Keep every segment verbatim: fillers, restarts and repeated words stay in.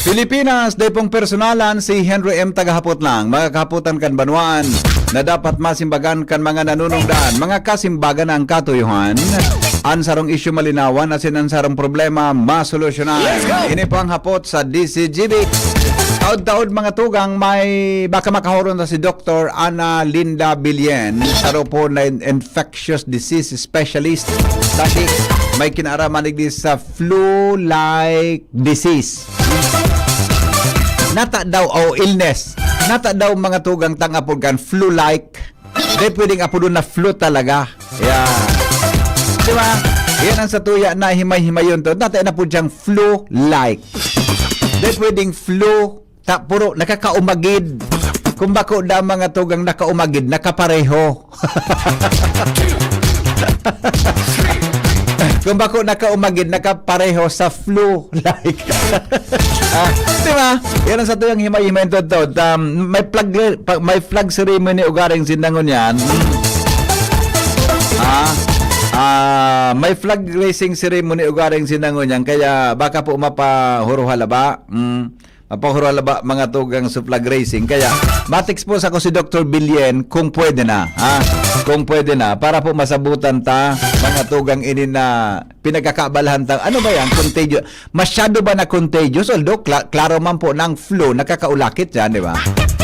Pilipinas, dai pong personalan, si Henry M. Tagahapot lang. Mga kahapotan kan banwaan na dapat masimbagan kan mga nanunungdan. Mga kasimbagan na ang katuyohan. An sarong isyu malinawan, asin an sarong problema masolusyonan. Ini po ang hapot sa D C G B. Taod-taod, mga tugang, may baka makahoron na si Doktor Ana Linda Billen, saro po na in- infectious disease specialist. Dati, may kinaaraman digdi sa flu-like disease. Nata daw, o illness. Nata daw, mga tugang, tang apod kan flu-like. Di pwedeng apodon na flu talaga. Yeah. Di ba? Yan ang sa tuya na himay-himayon to. Dati na po diyang flu-like. Di pwedeng flu, ta, puro nakakaumagid. Kung bako da, mga tugang, nakaumagid, nakapareho. Kung bako nakaumagid, nakapareho sa flu. Like, ah, di ba? Yan ang sa tuyang himay-himay totoo. Um, may flag, pa- may flag ceremony ugaring sindangon yan. Ah, ah, may flag raising ceremony ugaring sindangon yan. Kaya baka po mapahuruhala ba? Mm. Mapahuruhala ba, mga tugang, sa flag raising? Kaya, matext po sa ko si Doktor Bilyen kung pwede na. Ha? Kung pwede na. Para po masabutan ta, mga tugang, ini na pinagkakaabalahan ta. Ano ba yan? Contagious. Masyado ba na contagious? Although, kla- klaro man po na ang flu, nakakaulakit yan, di ba?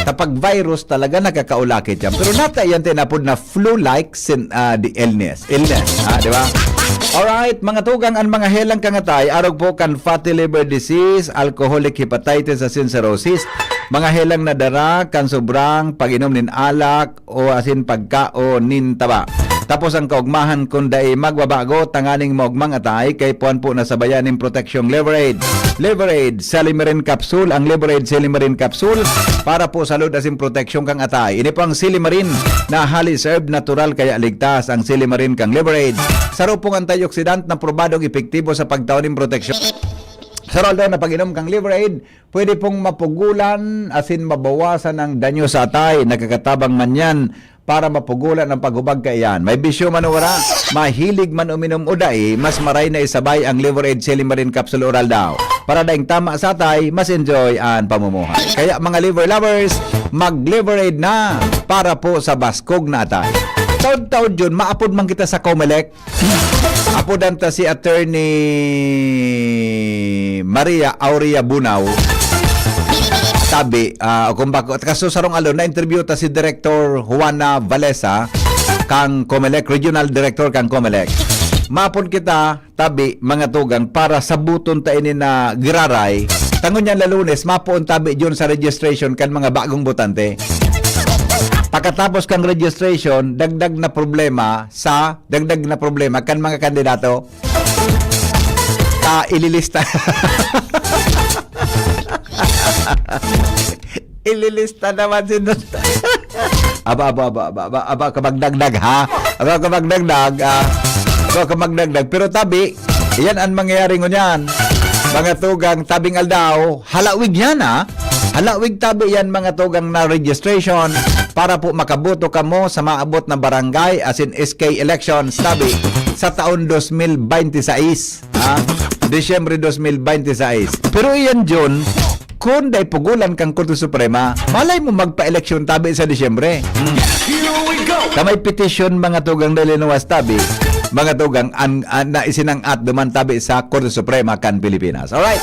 Kapag virus talaga, nakakaulakit yan. Pero nata yan tinapod na flu-like sin, ah, the illness. Illness, ah, di ba? Alright, mga tugang, ang mga helang kangatay, arog po kan fatty liver disease, alcoholic hepatitis, asin cirrhosis. Mga helang nadara kan sobrang pag-inom nin alak, o asin pagkaon nin taba. Tapos ang kaugmahan kun dai magbabago tanganing maugmang atay, kaipuhan po na sabayan nin proteksyong Liver Aid. Liver Aid, Silimarin Capsule. Ang Liver Aid Silimarin Capsule para po sa lod asin proteksyon kang atay. Ini po ang Silimarin na highly served natural kaya ligtas ang Silimarin kang Liver Aid. Saro pong antioxidant na probadong epektibo sa pagtao nin proteksyon. Saro aldaw na pag-inom kang Liver Aid, pwede pong mapugulan asin mabawasan ang danyo sa atay. Nakakatabang man yan para mapugulan ang paghubag kaiyan. May bisyo man o wala, mahilig man uminom o dai, mas maray na isabay ang Liver Aid Silimarin Capsule Oral daw. Para daing tama sa atay, mas enjoy ang pamumuhay. Kaya, mga liver lovers, mag-Liver Aid na para po sa baskog na atay. Taod-taod yun, maapod man kita sa Comelec. Apodan ta si Attorney Maria Aurea Bunao. Tabi, ah, kung bako, kaso sarong alon, na-interview ta si Director Juana Valesa, kang Comelec, Regional Director kang Comelec. Mapon kita, tabi, mga tugang, para sabuton ta ini na giraray. Tangon niyan la Lunes, mapoon tabi diyon sa registration kan mga bagong botante. Pagkatapos kang registration, dagdag na problema sa dagdag na problema kan mga kandidato. Ta ililista. Ililista naman si Dut-, aba, aba, aba, aba, aba, aba, ka magdagdag, ha? Aba, ka magdagdag, ah. Aba, ka magdagdag. Pero tabi, iyan ang mangyayari ngunyan. Mga tugang, tabing aldaw, halawig yan, ha? Halawig tabi yan, mga tugang, na registration para po makaboto kamo sa maabot na barangay asin S K elections tabi sa taon dos mil baynte sais, ha? Disyembre dos mil baynte sais. Pero iyan, Jun, kun dai pugulan kang Korte Suprema, malay mo magpa-eleksyon tabi sa Disyembre. Hmm. Here we go! Ka may petisyon, mga tugang, na linuwas tabi, mga tugang, an, an, na isinang-at duman tabi sa Korte Suprema kan Pilipinas. Alright.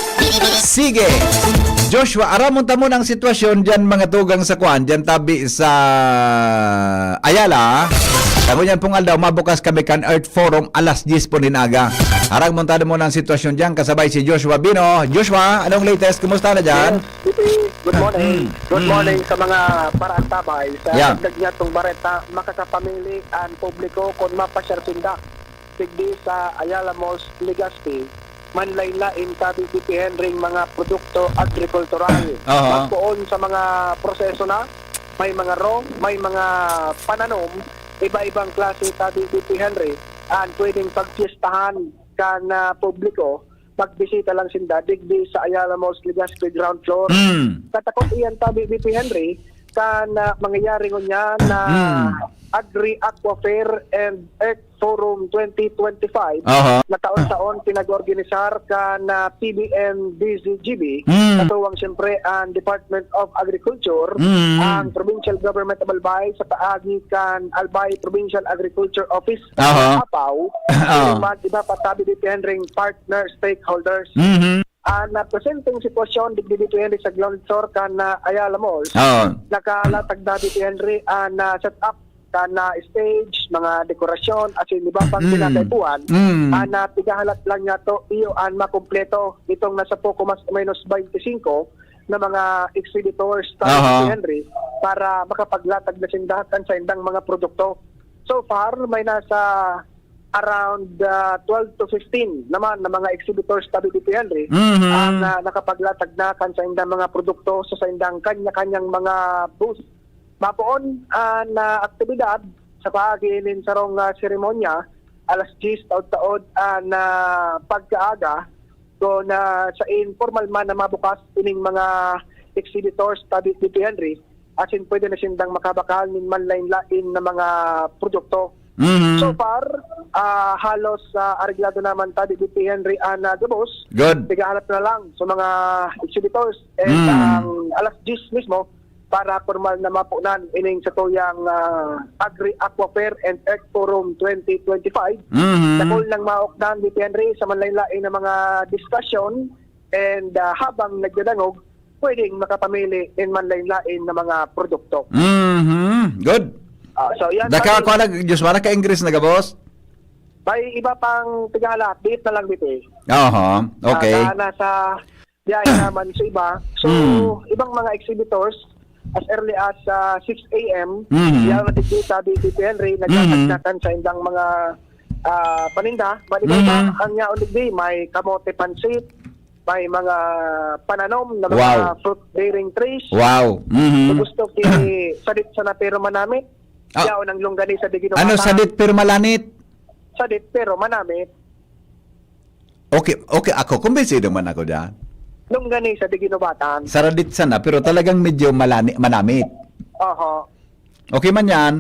Sige. Joshua, aramon ta muna ang sitwasyon diyan, mga tugang, sa kuan, diyan tabi sa Ayala. Tango niyan pong aldaw, mabukas kami kan Earth Forum alas diyes po nin aga. Aramon ta muna ang sitwasyon diyan, kasabay si Joshua Bino. Joshua, anong latest? Kumusta na diyan? Yes, P P, good morning. Mm. Good Mm. morning sa mga paraantabay. Sa Yeah. dagdag niya tong bareta, makakapamili ang publiko kung mapasyar sinda digdi sa Ayala Malls, Legazpi, manlain-lain tabi, P P Henry, mga produkto agrikultural. Aha. Magpoon sa mga proseso na, may mga raw, may mga pananom, iba-ibang klase tabi, P P Henry, ang pwedeng pagpiestahan kan, ah, publiko, magbisita lang sinda digdi sa Ayala Malls, Legazpi ground floor. Mm. Katakot iyan tabi, P P Henry, kan, ah, mangyayari ngunyan na Hmm. Agri-Aqua Fair and Earth Forum twenty twenty-five Aha. na taon-taon pinag-organisar kan, ah, P B M D Z G B, Hmm. katuwang siyempre ang Department of Agriculture, Hmm. ang Provincial Government of Albay sa paagi kan Albay Provincial Agriculture Office, Aha. Apaw, Ah. ang mga iba pa tabi dito, Henry, partner stakeholders. Mhm. Ang, ah, presenteng sitwasyon digdi dito, Henry, sa ground floor kan, ah, Ayala Malls, Oo. nakalatag na dito, Henry, ang, ah, setup kan, ah, stage, mga dekorasyon, asin iba pang Mm. kinakaipuhan. Mm. Ang, ah, pigahalat lang niya to, iyo ang makumpleto. Itong nasa poko mas o menos twenty-five na mga exhibitors tayo Aha. dito, Henry, para makapaglatag na sinda kan saindang mga produkto. So far, may nasa around, ah, twelve to fifteen naman na mga exhibitors tabi dito, Henry, Mhm. ang, ah, nakapaglatag na kan saindang mga produkto sa saindang kanya-kanyang mga booth. Mapoon ang, ah, aktibidad sa paagi nin sarong, ah, seremonya, alas diyes taod-taod ang, ah, pagkaaga, kun, ah, sain formal man na mabukas ining mga exhibitors tabi dito, Henry, asin pwede na sindang makabakal nin manlain-lain na mga produkto. Mhm. So far, ah, halos, ah, areglado naman tabi dito, Henry, ang, ah, gabos. Good. Pigahalat na lang sa mga exhibitors. And Mm. ang alas diyes mismo, para pormal na mapunan ining satuyang, ah, Agri-Aqua Fair and Earth Forum twenty twenty-five. Mhm. Dakul nang maukdan dito, Henry, sa manlain-lain na mga diskusyon and, ah, habang nagdadangog, pwedeng makapamili in manlain-lain na mga produkto. Mhm. Good. Ah, so, yan, Daka, sabi kuha na, Diyos, wala ka English na gabos? May iba pang tigala, biit na lang dito eh. Aha, okay. Ah, na, nasa biyahe naman sa iba. So, Mm. ibang mga exhibitors, as early as, ah, six a m, Mm. yaon na digdi sa B P P Henry, Mm. nagtatagnakan sa indang mga, ah, paninda. Maliban pa, Mm. ang yaon digdi, may kamote pansit, may mga pananom na mga Wow. fruit-bearing trees. Wow. Mhm. So, gusto ki sadit sana pero manamit. Ah. Yaon ang longganisa de ginobatan. Ano, sadit pero malanit? Sadit pero manamit. Okay, okay, ako, kumbinsido man ako diyan. Longganisa de ginobatan. Saradit sana, pero talagang medyo malani-, manamit. Oho. Okay man yan.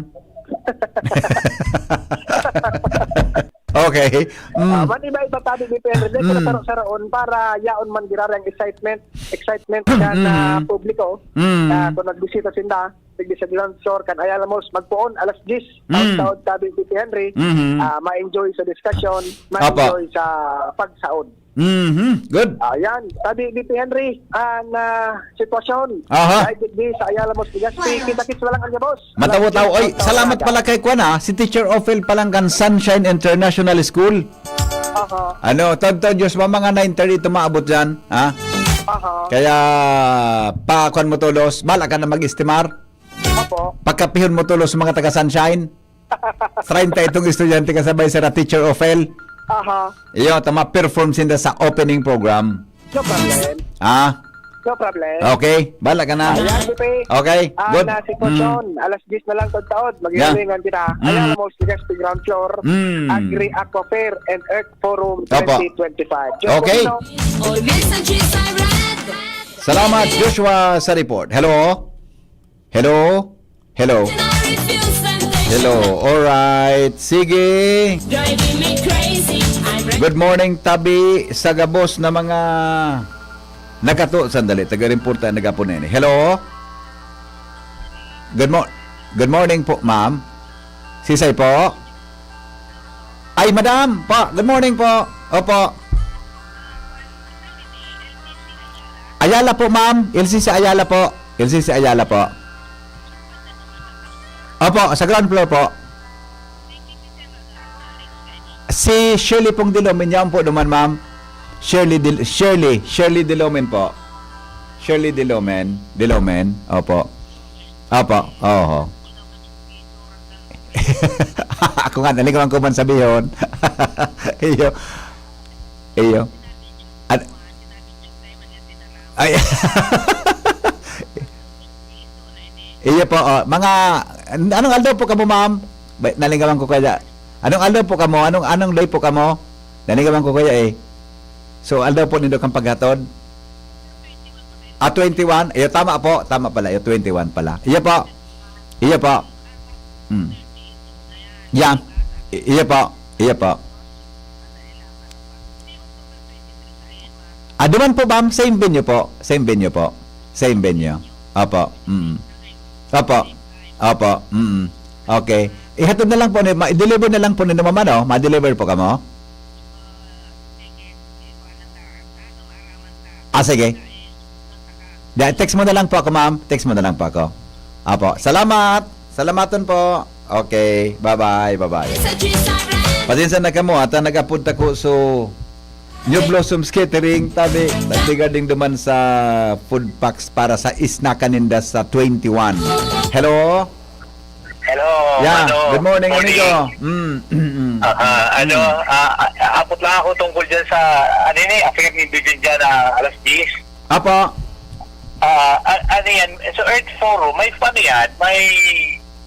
Okay. Mm. Ah, man iba-iba tabi, depende. Mm. Pero saro-saroon para yaon man girari ang excitement, excitement Mm. kan, ah, publiko. Mm. Ah, kung nagbisita sinda, digdi sa ground floor kan Ayala Malls, magpoon alas diyes. Mm. Taon-taon tabi, Tito Henry, Mm-hmm. ah, ma-enjoy sa discussion, Apo. ma-enjoy sa pagsaon. Mhm, good. Ayan, sabi ni Tito Henry, ang, ah, sitwasyon Aha. ay digdi sa Ayala Malls, Legazpi. Kita-kits na lang, Arya Boss. Matawo-tawo. Alas Oy, diyes, salamat taon-taon. pala kay Kuan, ah, si Teacher Ophel Palangan, Sunshine International School. Aha. Ano, taon-taon, Diyos, mga nine thirty tumaabot dyan, ha? Aha. Kaya, pa, kuan mo tolos, bala ka na mag-estimar. Opo. Pagkapihon mo tolos sa mga taga Sunshine. Treinta itong estudyante kasabay sa Teacher Ophel. Aha. Iyo, tama, perform sinda sa opening program. No problem. Ah? No problem. Okay, bala ka na. Ayan, Pipi. Okay, Ah, good. na sitwasyon. Mm. Alas diyes na lang taon-taon. Yeah. Maghihilingan kita. Mm. Ayan, Malls, Legazpi ground floor. Mm. Agri Aqua Fair and Earth Forum Opo. twenty twenty-five. Just Okay. let you know. Salamat, Joshua, sa report. Hello? Hello? Hello? Hello? Alright. Sige. Good morning, tabi sa gabos na mga nakato. Sandali, taga-reporta na gapon na ini. Hello? Good mo-, good morning po, ma'am. Sisay po? Ay, madam po. Good morning po. Opo. Ayala po, ma'am. L C C Ayala po. L C C Ayala po. Opo, sa ground floor po. Si Shirley pong Dilomen, yaon po duman, ma'am. Shirley Dil-, Shirley, Shirley Dilomen po. Shirley Dilomen, Dilomen. Opo. Opo, oho. Ako nga, naligawan ko man sabihon. Iyo. Iyo. An-, ay. Iyo po, oh. Mga, an-, anong aldaw po kamo, ma'am? Ba-, naligawan ko kaya. Anong aldaw po kamo? Anong, anong day po kamo? Naligawan ko kaya eh. So, aldaw po nindo kang paghatod? Ah, twenty-one? Iyo, tama po. Tama pala. Iyo, twenty-one pala. Iyo po. Iyo po. Hmm. Yan. I- iyo po. Iyo po. Ah, duman po, ma'am. Same venue po. Same venue po. Same venue. Opo. Mm. Opo. Opo. Mm. Okay. Ihatod na lang po ni, ma-deliver na lang po ni ma'am, ano? Ma-deliver po kamo? Ah, sige. Da, text mo na lang po ako, ma'am. Text mo na lang po ako. Apo. Salamat. Salamaton po. Okay. Bye-bye. Bye-bye. Pasensya na kamo, ata nag-apod tako so New Blossoms Catering, tabi, regarding duman sa food packs para sa isnakan ninda sa twenty-one. Hello? Hello, Yeah, ano, good morning, morning. Amigo. Mm, mm, mm. Ah, ah, ano, Mm. ah, ah, apot lang ako tungkol dyan sa, ano yun eh, appear ni Bijan dyan na alas diyes. Apo. Ah, a- ano yan, so Earth Forum, may ano yan, may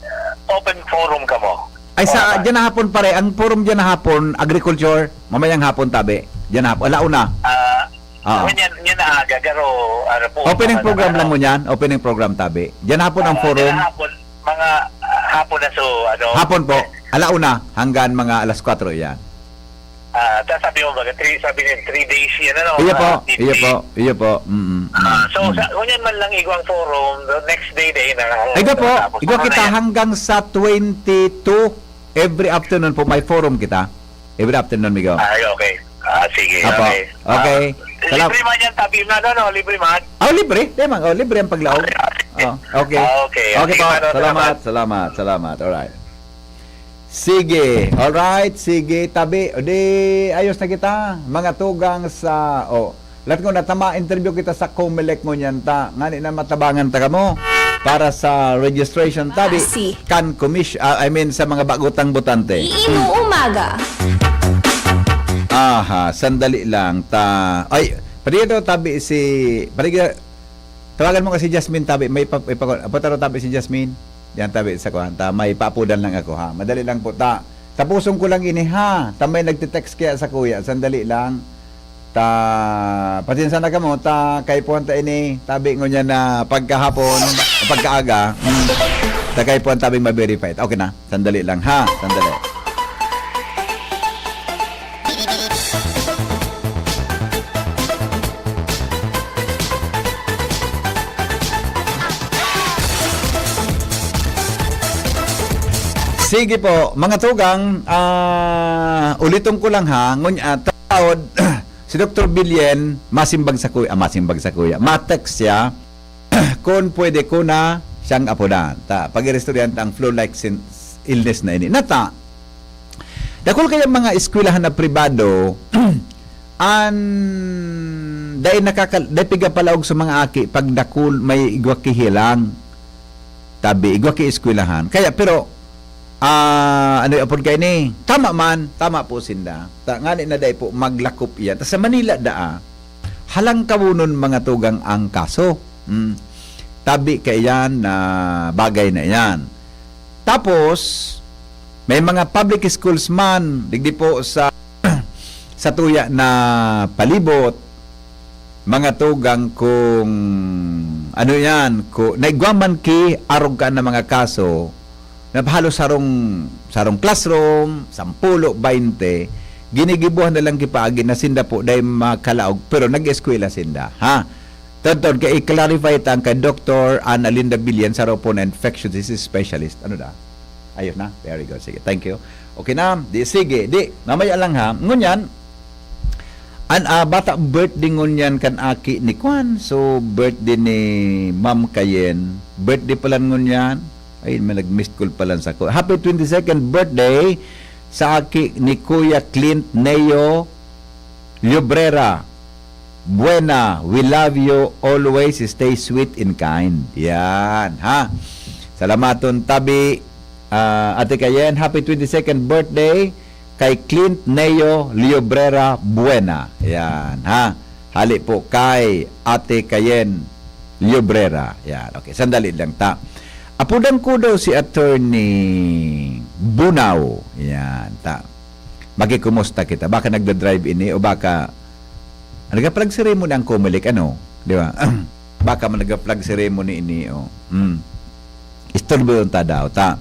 ah, open forum ka mo? Ay, sa, Forum. Dyan na hapon, pare. Ang forum dyan na hapon, agriculture, mamayang hapon, tabi. Dyan na hapon, alauna. Ah, Ah. Yan, yan na aga, pero ano po. Opening mga- program ano, lang mo niyan? Opening program, tabi. Dyan na hapon ang ah, forum. yan na hapon, mga ah, hapon na so, ano. Hapon po, alauna hanggang mga alas kwatro yan. Ah, ta- sabi mo ba, three, sabi niya, three days yan, ano? Iyo po, ah, iyo po, iyo po. Mm, mm, Ah, so, mm. sa, ngunyan man lang igwang forum, the next day, day na. Ay, igwa po, tapos igwa na kita yan. Hanggang sa twenty-two, every afternoon po, may forum kita. Every afternoon, migo. Ay, okay. Ah, sige, Apo. okay. Okay. Ah, Salam- libre man yan, tabi man, ano, no? Libre man. Oh, libre. Di man, oh, libre ang paglaog. Oh, okay. Ah, okay. Okay po. Ano, Salamat, salamat, salamat. Alright. Sige. Alright. Sige, tabi. O di, ayos na kita. Mga tugang sa, oh, lahat ko natama, interview kita sa Comelec ngunyan ta. Ngani na matabangan ta kamo para sa registration, tabi. Si- Kan commission, ah, I mean, sa mga bagutang botante. Iino umaga. Aha, sandali lang. Ta, ay, pwede daw tabi si, pwede, tawagan mo kasi Jasmine tabi. May pa, may pa, pataro tabi si Jasmine. Yan tabi sa kuhan. Ta, may paapudan lang ako, ha. Madali lang po, ta. Tapuson ko lang ini, ha. Ta, may nagte-text kaya sa kuya. Sandali lang. Ta, patinsa na kamo, ta, kaipuhan ta ini. Tabi ngunyan na pagkahapon, pagkaaga. Mm. Ta, kaipuhan tabing ma-verify. Okay na. Sandali lang, ha. Sandali. Sige po, mga tugang, ah, uliton ko lang ha, ngun-, ah, taod, si Doktor Bilyen, masimbag sa kuya, ah, masimbag sa kuya, ma-text siya, kung pwede ko na siyang apodan. Ta, pag-iristoryahan ta ang flu-like sin-, illness na ini. Nata, dakul kaya mga eskwelahan na pribado, an, dai nakakal-, dai pigapalaog sa mga aki, pag dakul, may igwa ki hilang. Tabi, igwa ki eskwelahan. Kaya, pero, ah, ano yung apod kayo ni? Tama man, tama po sinda. Ta, ngani na dai po, maglakop iyan. Ta sa Manila daa, halangkawunon mga tugang ang kaso. Mm. Tabi kaiyan na bagay na iyan. Tapos, may mga public schools man, digdi po sa, sa tuya na palibot, mga tugang kung ano yan, ku-, naigwa man ki arog ka na mga kaso, na halos sarong, sarong classroom, sampulo, baynte, ginigibuhan na lang kipaagi na sinda po dahil makalaog, pero nag-eskwela sinda, ha? Tadtad, kay i-clarify ta ang kay Doktor Ana Linda Billian, sa po na infectious disease specialist. Ano da? Ayos na? Very good. Sige, thank you. Okay na? Di, sige. Di, mamaya lang ha. Ngunyan, an, ah, bata birthday ngunyan kan aki ni Kwan. So, birthday ni Ma'am Kayen. Birthday pala ngunyan. Ay, may nag-missed call pala sa ko. Happy twenty-second birthday sa aki ni Kuya Clint Neo Llobrera. Buena, we love you always, stay sweet and kind. Yan, ha? Salamaton tabi, ah, Ate Kayen. Happy twenty-second birthday kay Clint Neo Llobrera Buena. Yan, ha? Hali po kay Ate Kayen Llobrera. Yan, okay. Sandali lang ta. Apudan ko daw si Attorney Bunao. Yan, ta. Makikumusta kita? Baka nagda-drive ini o baka nagkapalag-seremony ang Comelec, ano? Di ba? Baka man nag-flag ceremony ini, oh. Hmm. Istorbo yun ta daw, ta.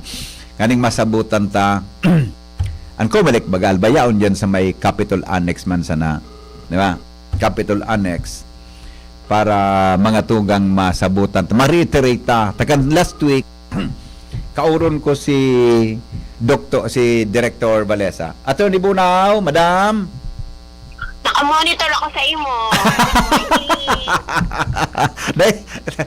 Kaning masabutan ta, ang Comelec baga, albayaon dyan sa may Capitol Annex man sana. Di ba? Capitol Annex. Para mga tugang masabutan ta. Ma-reiterate ta. Takan last week, kauron ko si Doktor, si Director Valesa. Attorney Bunao, madam. Nakamonitor ako sa imo. Dahil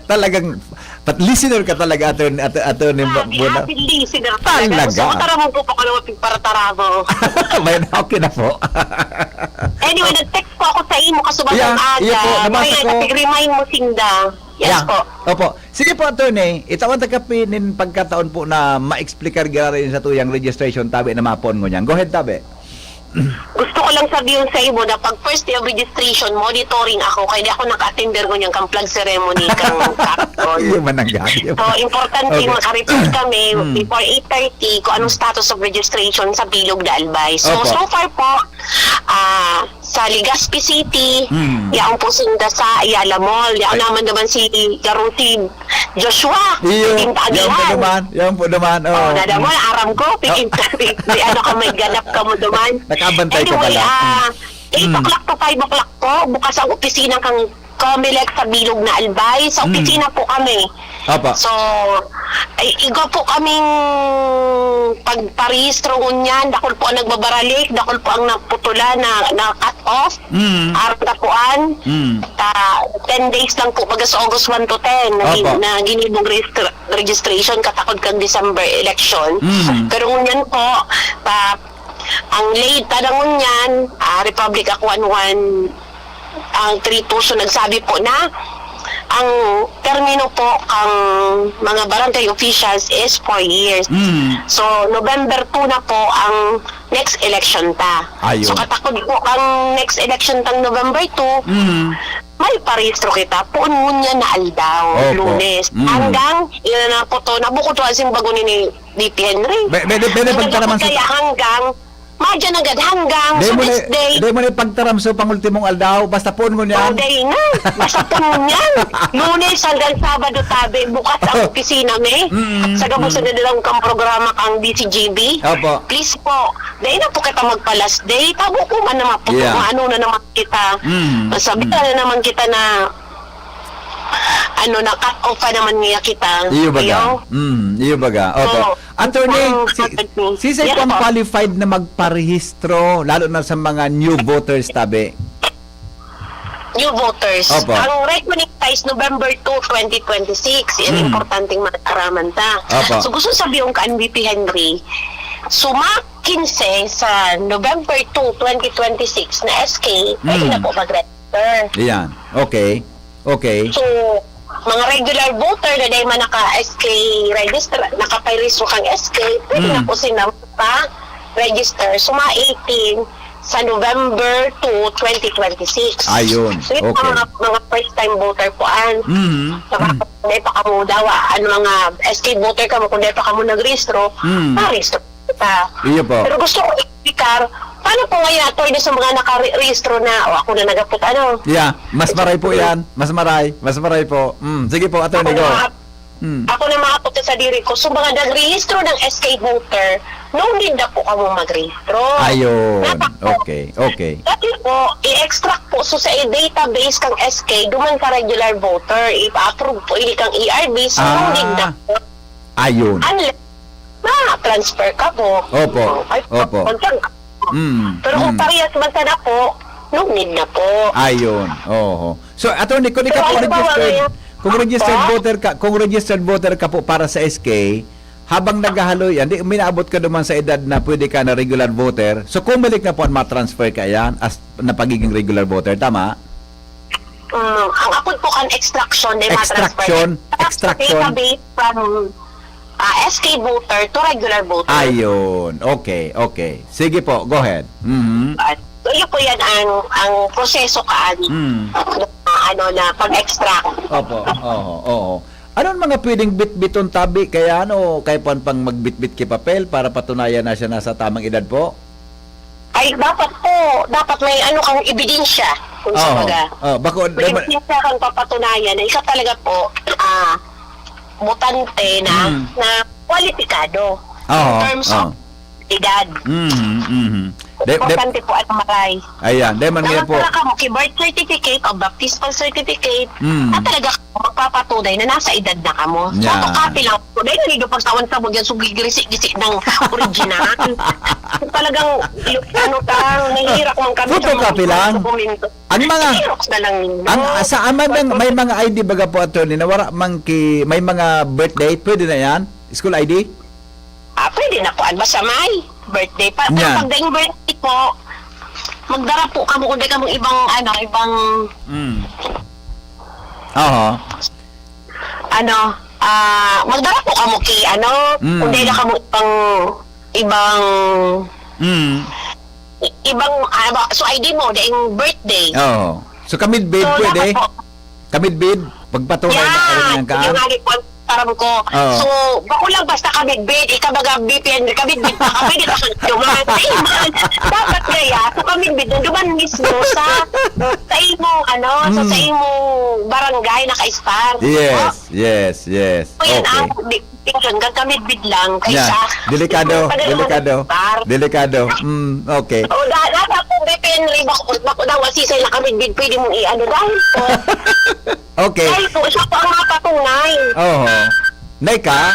talagang, pat-, listener ka talaga, Attorney, Attorney Bu-, Grabe, Bunao. Avid listener talaga. Talaga? Gusto ko taramon ko pa kung ano mapigparatarabo. May, okay na po. Anyway, nag-text po ako sa imo kasubagang Yeah, iya po, aga. Nabasa Kaya ko. Nakipag-remind mo sinda. Yes Yeah. po. Opo. Sige po, Attorney. Itawan ta kape nin pagkataon po na ma-explicar giraray sa tuyang registration, tabi na mapon ngunyan. Go ahead, tabi. Gusto ko lang sabihin sa imo na pag first day of registration, monitoring ako, kaya di ako naka-attender ngunyan kang flag ceremony kang Capcom. Iyo man ang gabi. So, importante Okay. makareport kami Mm. before eight thirty kung anong status of registration sa Bilog na Albay. So, Opo. so far po, ah, sa Legazpi City, Mm. yaon po sinda sa Ayala Mall. Yaon Ay. naman naman si Garutid Joshua, Iyo, Ding yan po Tagihan. naman, yan po naman, Oh, oo. nada mo, aram ko, Oh. pikin ka, di, di ano ka, may ganap ka mo duman. Nakabantay ka Anyway, pala. ah, Mm. eight Mm. o'clock to five o'clock po, bukas ang opisina kang Comelec sa Bilog na Albay. Sa Mm. opisina po kami. Apa. So, ay, igwa po kaming pagparehistro ngunyan. Dakul po ang nagbabaralik, dakul po ang naputulan na, na cut off. Mm. Araw na puan. Mm. Ta, ten days lang po, baga sa August one to ten, na gin-, Apa. na ginibong registra-, registration, katakod kang December election. Mm. Pero ngunyan po, ta, ang late ta na ngunyan, ah, Republic Act one one, ang three two, so nagsabi po na ang termino po ang mga barangay officials is four years. Mm. So, November two na po ang next election ta. Ayun. So, katakod po ang next election tang November two, Mm. may parehistro kita, poon ngunyan na aldaw, Opo. Lunes. Mm. Hanggang, yun na po to, nabukod to, asing bago ni, ni D P Henry. Be-, be-, be-, be-, Hanggang pagtaraman sa kaya hanggang, madyan agad hanggang Di sa mo na, next day. di mo na pagtaram sa pangultimong aldaw, basta poon ngunyan. Oh, day na. Basta poon ngunyan. Lunes hanggang Sabado, tabi, bukas ang opisina, me. Mm, Sa gabos mm. na nilang kang programa kang D C G B. Opo. Please po, dahil na po kita magpa-last day. Tago ko man naman po, Yeah. kung ano na naman kita. Mm, Sabi mm. na naman kita na, ano, na cut off pa naman niya kita. Iyo baga. Iyo? Mm, iyo baga. Opo. So, Attorney, ang si, attorney. si, si Yes, po ang po. qualified na magparehistro, lalo na sa mga new voters, tabi? New voters. Opo. Ang reckoning time is November two, twenty twenty-six. Yan Mm. importanteng mataraman ta. Opo. So, gusto sabihin ka, N B P Henry, suma quince sa November two, twenty twenty-six na S K, pwede Mm. na po mag-register. Iyan. Okay. Okay. So, mga regular voter na dahil man naka-S K register, nakaparehistro kang S K, pwede Mm. na po sila pa-register. So, mga eighteen sa November two, twenty twenty-six. Ayun. So, yung Okay. mga, mga first-time voter po, an, Mm. saka Mm. kung dahil pa kamo daw, ano, mga S K voter kamo, kung dahil pa kamo nagrehistro, Mm. parehistro kita. Iyo po. Pero gusto ko explicar, paano po ngayon, attorney, sa mga nakarehistro na, o ako na nagapot, ano? Yeah, mas maray po yan. Mas maray. Mas maray po. Mm, sige po, attorney, Ako go. na, Mm. ako na maapot sa diri ko. So, mga nagrehistro ng S K voter, no need na po kamo magrehistro. Ayun. Dapat po. Okay, okay. Dati po, i-extract po. So, sa database kang S K, duman ka regular voter, ipa-approve po, hindi kang E R B. So, no Ah. need na po. Ayun. Unless na-transfer ka po. Opo. Ay, Opo. confirm ka po. Mm, Pero kung mm. parehas man sana po, no need na po. Ayun. Oho. So, attorney, kung Pero ikaw po halimbawa registered, ngayon, kung registered po? voter ka, kung registered voter ka po para sa S K, habang naghahaloy yan, di, minaabot ka duman sa edad na pwede ka na regular voter. So, kung balik na po, ma-transfer ka yan as na pagiging regular voter, tama? Mm, ang apod po kan extraction, di ma-transfer. Extraction? Extraction? Database from, ah, S K voter to regular voter. Ayun. Okay, okay. Sige po, go ahead. Mhm. Ah, so, yun po yan ang, ang proseso kaan Mm. na, ano, na pag-extract. Opo, oo, oo. Anong mga pwedeng bitbiton tabi? Kaya ano, kaya pa pang magbitbit ki papel para patunayan na siya nasa tamang edad po? Ay, dapat po, dapat may ano kang ebidensya. Kung sa baga, oh, bako, may siya kang papatunayan na ikaw talaga po, ah, botante na, mm, na kwalipikado in terms of edad. Mm, mm. De-, de-, importante po ang maray. Ayan, de man nga po. Nakatara ka mo, ki birth certificate o baptismal certificate, mm, na talaga magpapatunay na nasa edad na kamo. Yeah. Photocopy lang po. Dahil nanido pagtawan sa mo dyan, so gigirisi-gisi ng original. Talagang, ano ka, nahihirak man kami sa mga photocopy lang? Dokumento. Ang mga, Xerox na lang ninyo. Ang, sa, ah, may, may, may mga I D baga po, attorney, na wala mang ki-, may mga birthday, pwede na yan? School I D? Ah, pwede na po. Basta may birthday pa. Pero yan, pag daing birthday po, magdara po kamo, kung di kamo ibang, ano, ibang, mm, aha, ano, ah, magdara po kamo ki, ano, mm, kung di na kamo ibang, ibang, mm, i-, ibang, ah, ba-, so I D mo, daing birthday. Oo. So, kamidbid, so, pwede? Dapat po. Kamidbid, pagpatunay na, yan, karon yan ka? Yung nga ni Juan, aram ko. Oo. So, bako lang basta kamidbid, ikaw baga B P N, kamidbid pa ka, pwede ka kang duman. Ay, man, dapat kaya, so kamidbid, nung duman mismo sa, sa imong, ano, sa, mm, sa imong barangay naka-star. Yes. Oh. Yes, yes. O yan, okay, ang di-, distinction, gagamidbid lang kaysa, yeah, delikado, taga delikado, lugar. Delikado. Mm, okay. O, da-, dapat kung B P N rin, bako, bako daw, masisay na kamidbid, pwede mong i-ano, dahil po, okay, dahil po, siya po ang mapatunay. Oho. Nay ka?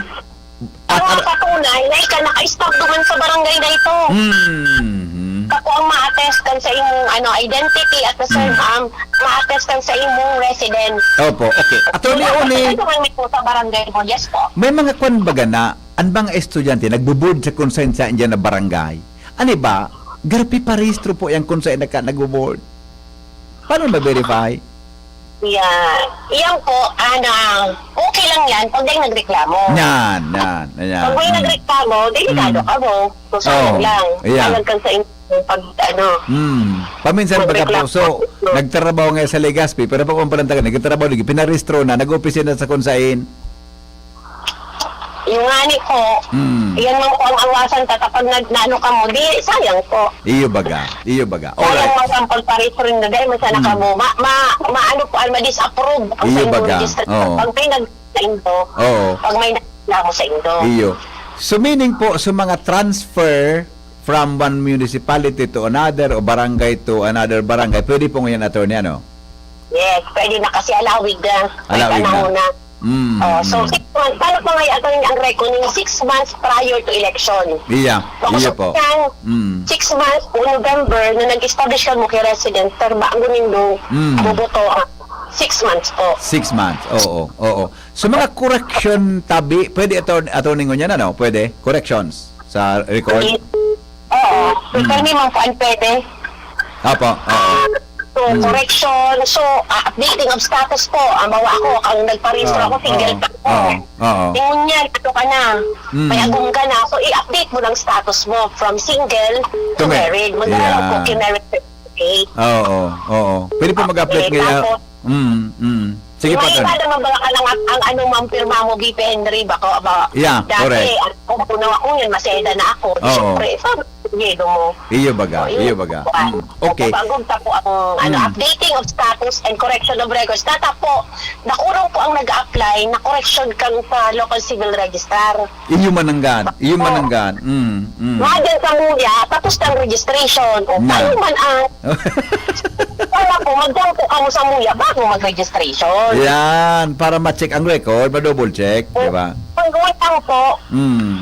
Ang at, at, mapatunay, nay ka, naka-stop naman sa barangay na ito. Mm. Ako ang ma-attest kan sa imong, ano, identity at the same, mm, um, ma-attest kan sa imong residence. Opo, okay. Attorney Oni, ano man po sa barangay mo? Yes po. May mga kwan baga na, an mga estudyante nagbo-board sa kung saan-saan dyan na barangay. Ano ba? Garpi parehistro po yan kung saan nagka-, nagbo-board. Paano ma-verify? Yeah. Yan po, ana, okay lang yan pag may nagreklamo. Yan, yan, yan. Pag may, mm, nagreklamo, delikado, mm, ka mo. So, sayang, oo, lang. Yeah. Sayang kan sa inyong pag, ano, hmm, paminsan baga po, magreklamo. So, nagtrabaho nga sa Legazpi, pero pag umpalantag, nagtrabaho, nag-, pinarehistro na, nag-opisina sa kung saan. Yung nga ni po, hmm, yan man po ang awasan ta kapag nag-, naano ka mo, di, sayang po. Iyo baga, iyo baga. Sayang. Alright. Mo ang pagparehistro na dahil masana ka, hmm, mo, ma-, ma-, ma-, ano po, ay ma-disapprove ang, iyo, sa inyong baga, district. Oo. Pag may nag-, sa indo. Oo. Pag may nagreklamo sa indo. Iyo. So, meaning po, sa mga transfer from one municipality to another o barangay to another barangay, pwede po ngayon, attorney, ano? Yes, pwede na kasi alawig na. May, alawig na, panahon na. Mm, oh, so, mm, six months. Paano po ngayon, attorney, ang reckoning? Six months prior to election. Iya, bako iya sa po. Yan, mm, six months po, November, na nag-establish ka mo kay resident, pero bago nindo, mm, boboto, ah, six months po. Six months, oo, oo. So, mga correction tabi, pwede ato, ato ningon yan, ano? Pwede? Corrections sa record? Pwede. Oo. So, mm, kami man po ang pwede. Apo, oo. Ah, so, mm, correction. So, ah, updating of status po. Ang bawa ako, ang nagparehistro ako, ah, single, oo, pa ako. Oo, oo. Ngunyan, ano ka na? Mm. May agom ka na. So, i-update mo ng status mo from single to, to mar-, married. Magdala lang po, yeah, kay married certificate. Oo, oo. Pwede po mag-update. Okay, ngayon. Tapos, mm, mm. Sige po, may Ton. Iba naman ba ka lang ang, ang ano, ma'am, pirma mo, V P Henry, baka, ba, yeah, dati, correct. Ang, kung puno ako yun, maseda na ako. Di, oo, syempre, ito, yelo mo. Iyo baga, o, iyo, iyo baga. Kuan. Mm, okay. Bago ta po ang, ano, mm, updating of status and correction of records. Data po, nakurang po ang nag-a-apply na correction kan sa local civil registrar. Iyo mananggad, iyo mananggad. Mm, mm. Nga dyan sa Muya, tapos ng registration. O, yan. Tayo man ang, wala po, magdampo ka mo sa Muya bago mag-registration. Yan, para ma-check ang record, ma-double check, di ba? Ang gawin lang po. Mm.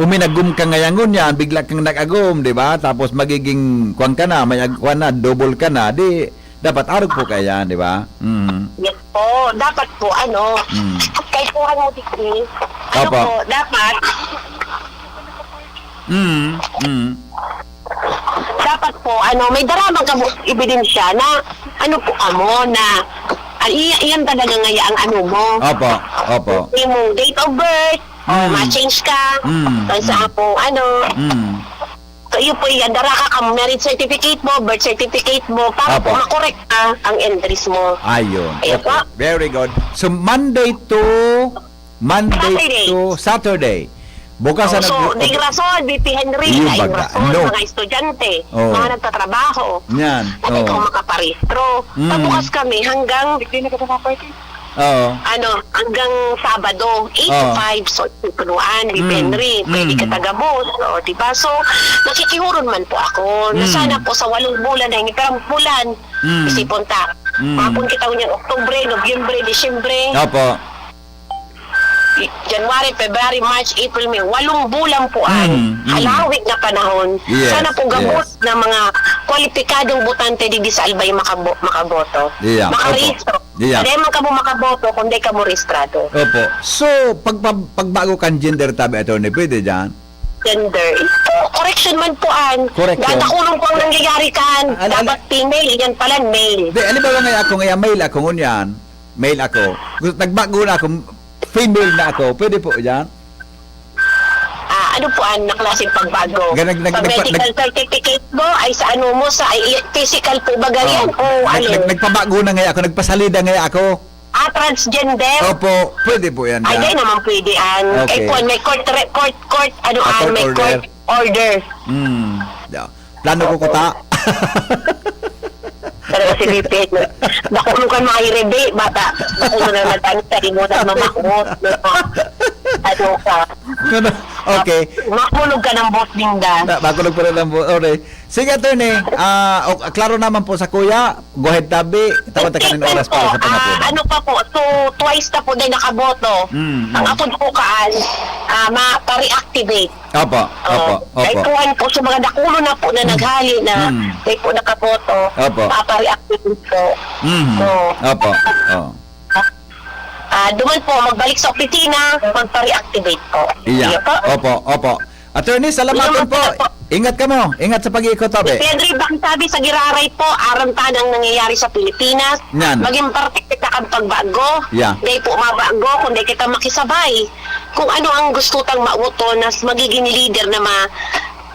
Uminagom ka ngayon ngunyan, bigla kang nag-agom, di ba? Tapos magiging kwan ka na, may ag-, kwan na, double ka na, di, dapat arog po kaya, di ba? Mm. Yes po. Dapat po, ano, mm, kay kuhan mo, Dikdi. Ano, opo, po, dapat, mm, mm, dapat po, ano, may dara man kamo ebidensya na, ano po, amo, na, ah, i-, iyan talaga ngaya ang ano mo. Opo, opo. Yung date of birth, o, mm, ma-change ka, mm, kung sa, mm, akong, ano, mm. So, iyo po, yan, dara ka kang marriage certificate mo, birth certificate mo, para, opo, po makorek na ang entries mo. Ayun. Ayun, okay, po. Very good. So, Monday to, Monday, Saturday, to Saturday. Bukas Oh, na so, nag- daing rason, B P Henry, Iyo, daing baga. rason, No. mga estudyante, Oh. mga nagtatrabaho, Yan. Dai Oh. kamo makaparehistro. Mm. Sa bukas kami, hanggang, Oo. ano, hanggang Sabado, eight to Oh. five, so, punuan, B P Mm. Henry, pwede Mm. ka taga-bus, o, di ba? So, nakikihuron man po ako, na Mm. sana po sa walong bulan na ini, pero bulan, Mm. isipon ta. Mm. Mapon kita ngunyan, Oktubre, Nobyembre, Disyembre, Opo. January, February, March, April, May, walong bulan po ay Mm, mm. halawig na panahon. Yes, Sana po gabos yes. na mga kwalipikadong botante digdi sa Albay makabo- makaboto. Yeah, opo. Makarehistro. Yeah. Dai man kamo makaboto kung dai kamo rehistrado. Opo. So, pag, pag, pagbago kan gender tabi, attorney, pwede dyan? Gender. Ito, correction man po an. Correction. Dadakulon po ang nangyayari kan. Al- al- Dapat female, yan pala male. Di, halimbawa nga ako, nga male ako ngunyan. Male ako. Gusto, nagbago na ako, female na ako. Pwede po yan? Ah, ano po ang naklaseng pagbago? Nag- nag- Sa nagpa- medical nag- certificate mo, ay sa ano mo, sa ay, physical po ba ganyan? Oh. O Nag- alin? nag- nagpabago na nga ako, nagpasalida nga ako. Ah, transgender? Opo, pwede po yan. Ay, yan. Dai naman pwede an. Okay. Kay kuwan, may court, re- court, court, ano Ah, an, court may order. Court order. Hmm. Yeah. Plano ko kuta. Talaga si B P N. Nakulog kan mga irebe, bata. Nakulog na lang tayo, talimutan mamakot. Ano ka? Ano? Okay. Makulog ka ng boss Linda. Na, makulog pa rin ang bu-, okay. Sige, attorney. Ah, o, klaro naman po sa kuya. Go ahead, tabi. Tawad ta kanin Statement oras po, para sa ah, pangapunan. Ano pa po? So, twice na po din nakaboto. Mm, Ang mm. ako po kaan, ah, ma-reactivate. Opo, opo, Oo. Kay opo. kuwan po sa mga dakulo na po na naghali na Mm. dai po nakaboto, Opo. mapa-reactivate po. Mm. So, Opo. Oh. Ah, duman po, magbalik sa opisina, magpa-reactivate po. Iya. Iyo po. Opo, opo. Attorney, salamatan Salamat po. po. Ingat kamo. Ingat sa pag-iikot, tabi. Pedro, bang sabi sa giraray po, aram ta nang nangyayari sa Pilipinas. Yan. Maging parte kita kan pagbago. Yeah. Dai po mabago kung dai kita makisabay. Kung ano ang gusto tang maoto na magiging leader na ma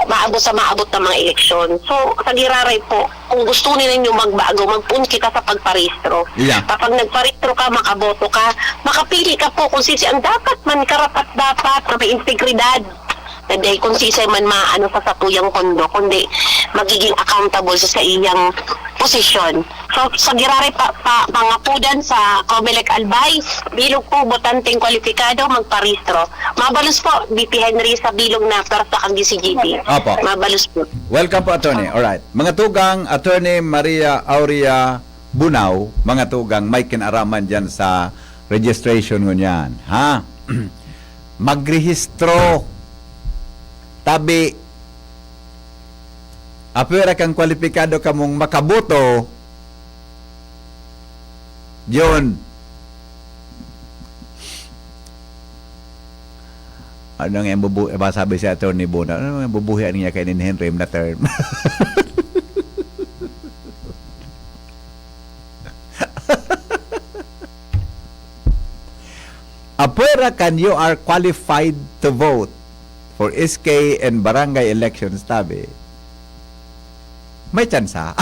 maabot sa maabot na mga eleksyon. So, sa giraray po, kung gusto ninyo magbago, magpun kita sa pagparehistro. Yeah. Kapag nagparehistro ka, makaboto ka, makapili ka po kung sisi ang dapat man, karapat-dapat, na may integridad. Na dai kung sisay man maano sa satuyang pondo, kundi magiging accountable sa, sa iyang posisyon. So, sa giraray pa, pa, pangapudan sa Comelec Albay, bilog po, botanteng kwalipikado, magparehistro. Mabalos po, B P Henry, sa bilog na pwersa kan D C G B. Opo. Mabalos po. Welcome po, attorney. Alright. Mga tugang, Attorney Maria Aurea Bunao, mga tugang, may kinaraman dyan sa registration ngunyan. Ha? Magrehistro. Tabi, apwera kang kwalipikado kamong makaboto, yun. Ano nga yung bubu-, eh, sabi si Attorney Bona, ano nga bubuhian niya kay ni Henry na term? Apwera kan you are qualified to vote for S K and barangay elections, tabi. May tsansa.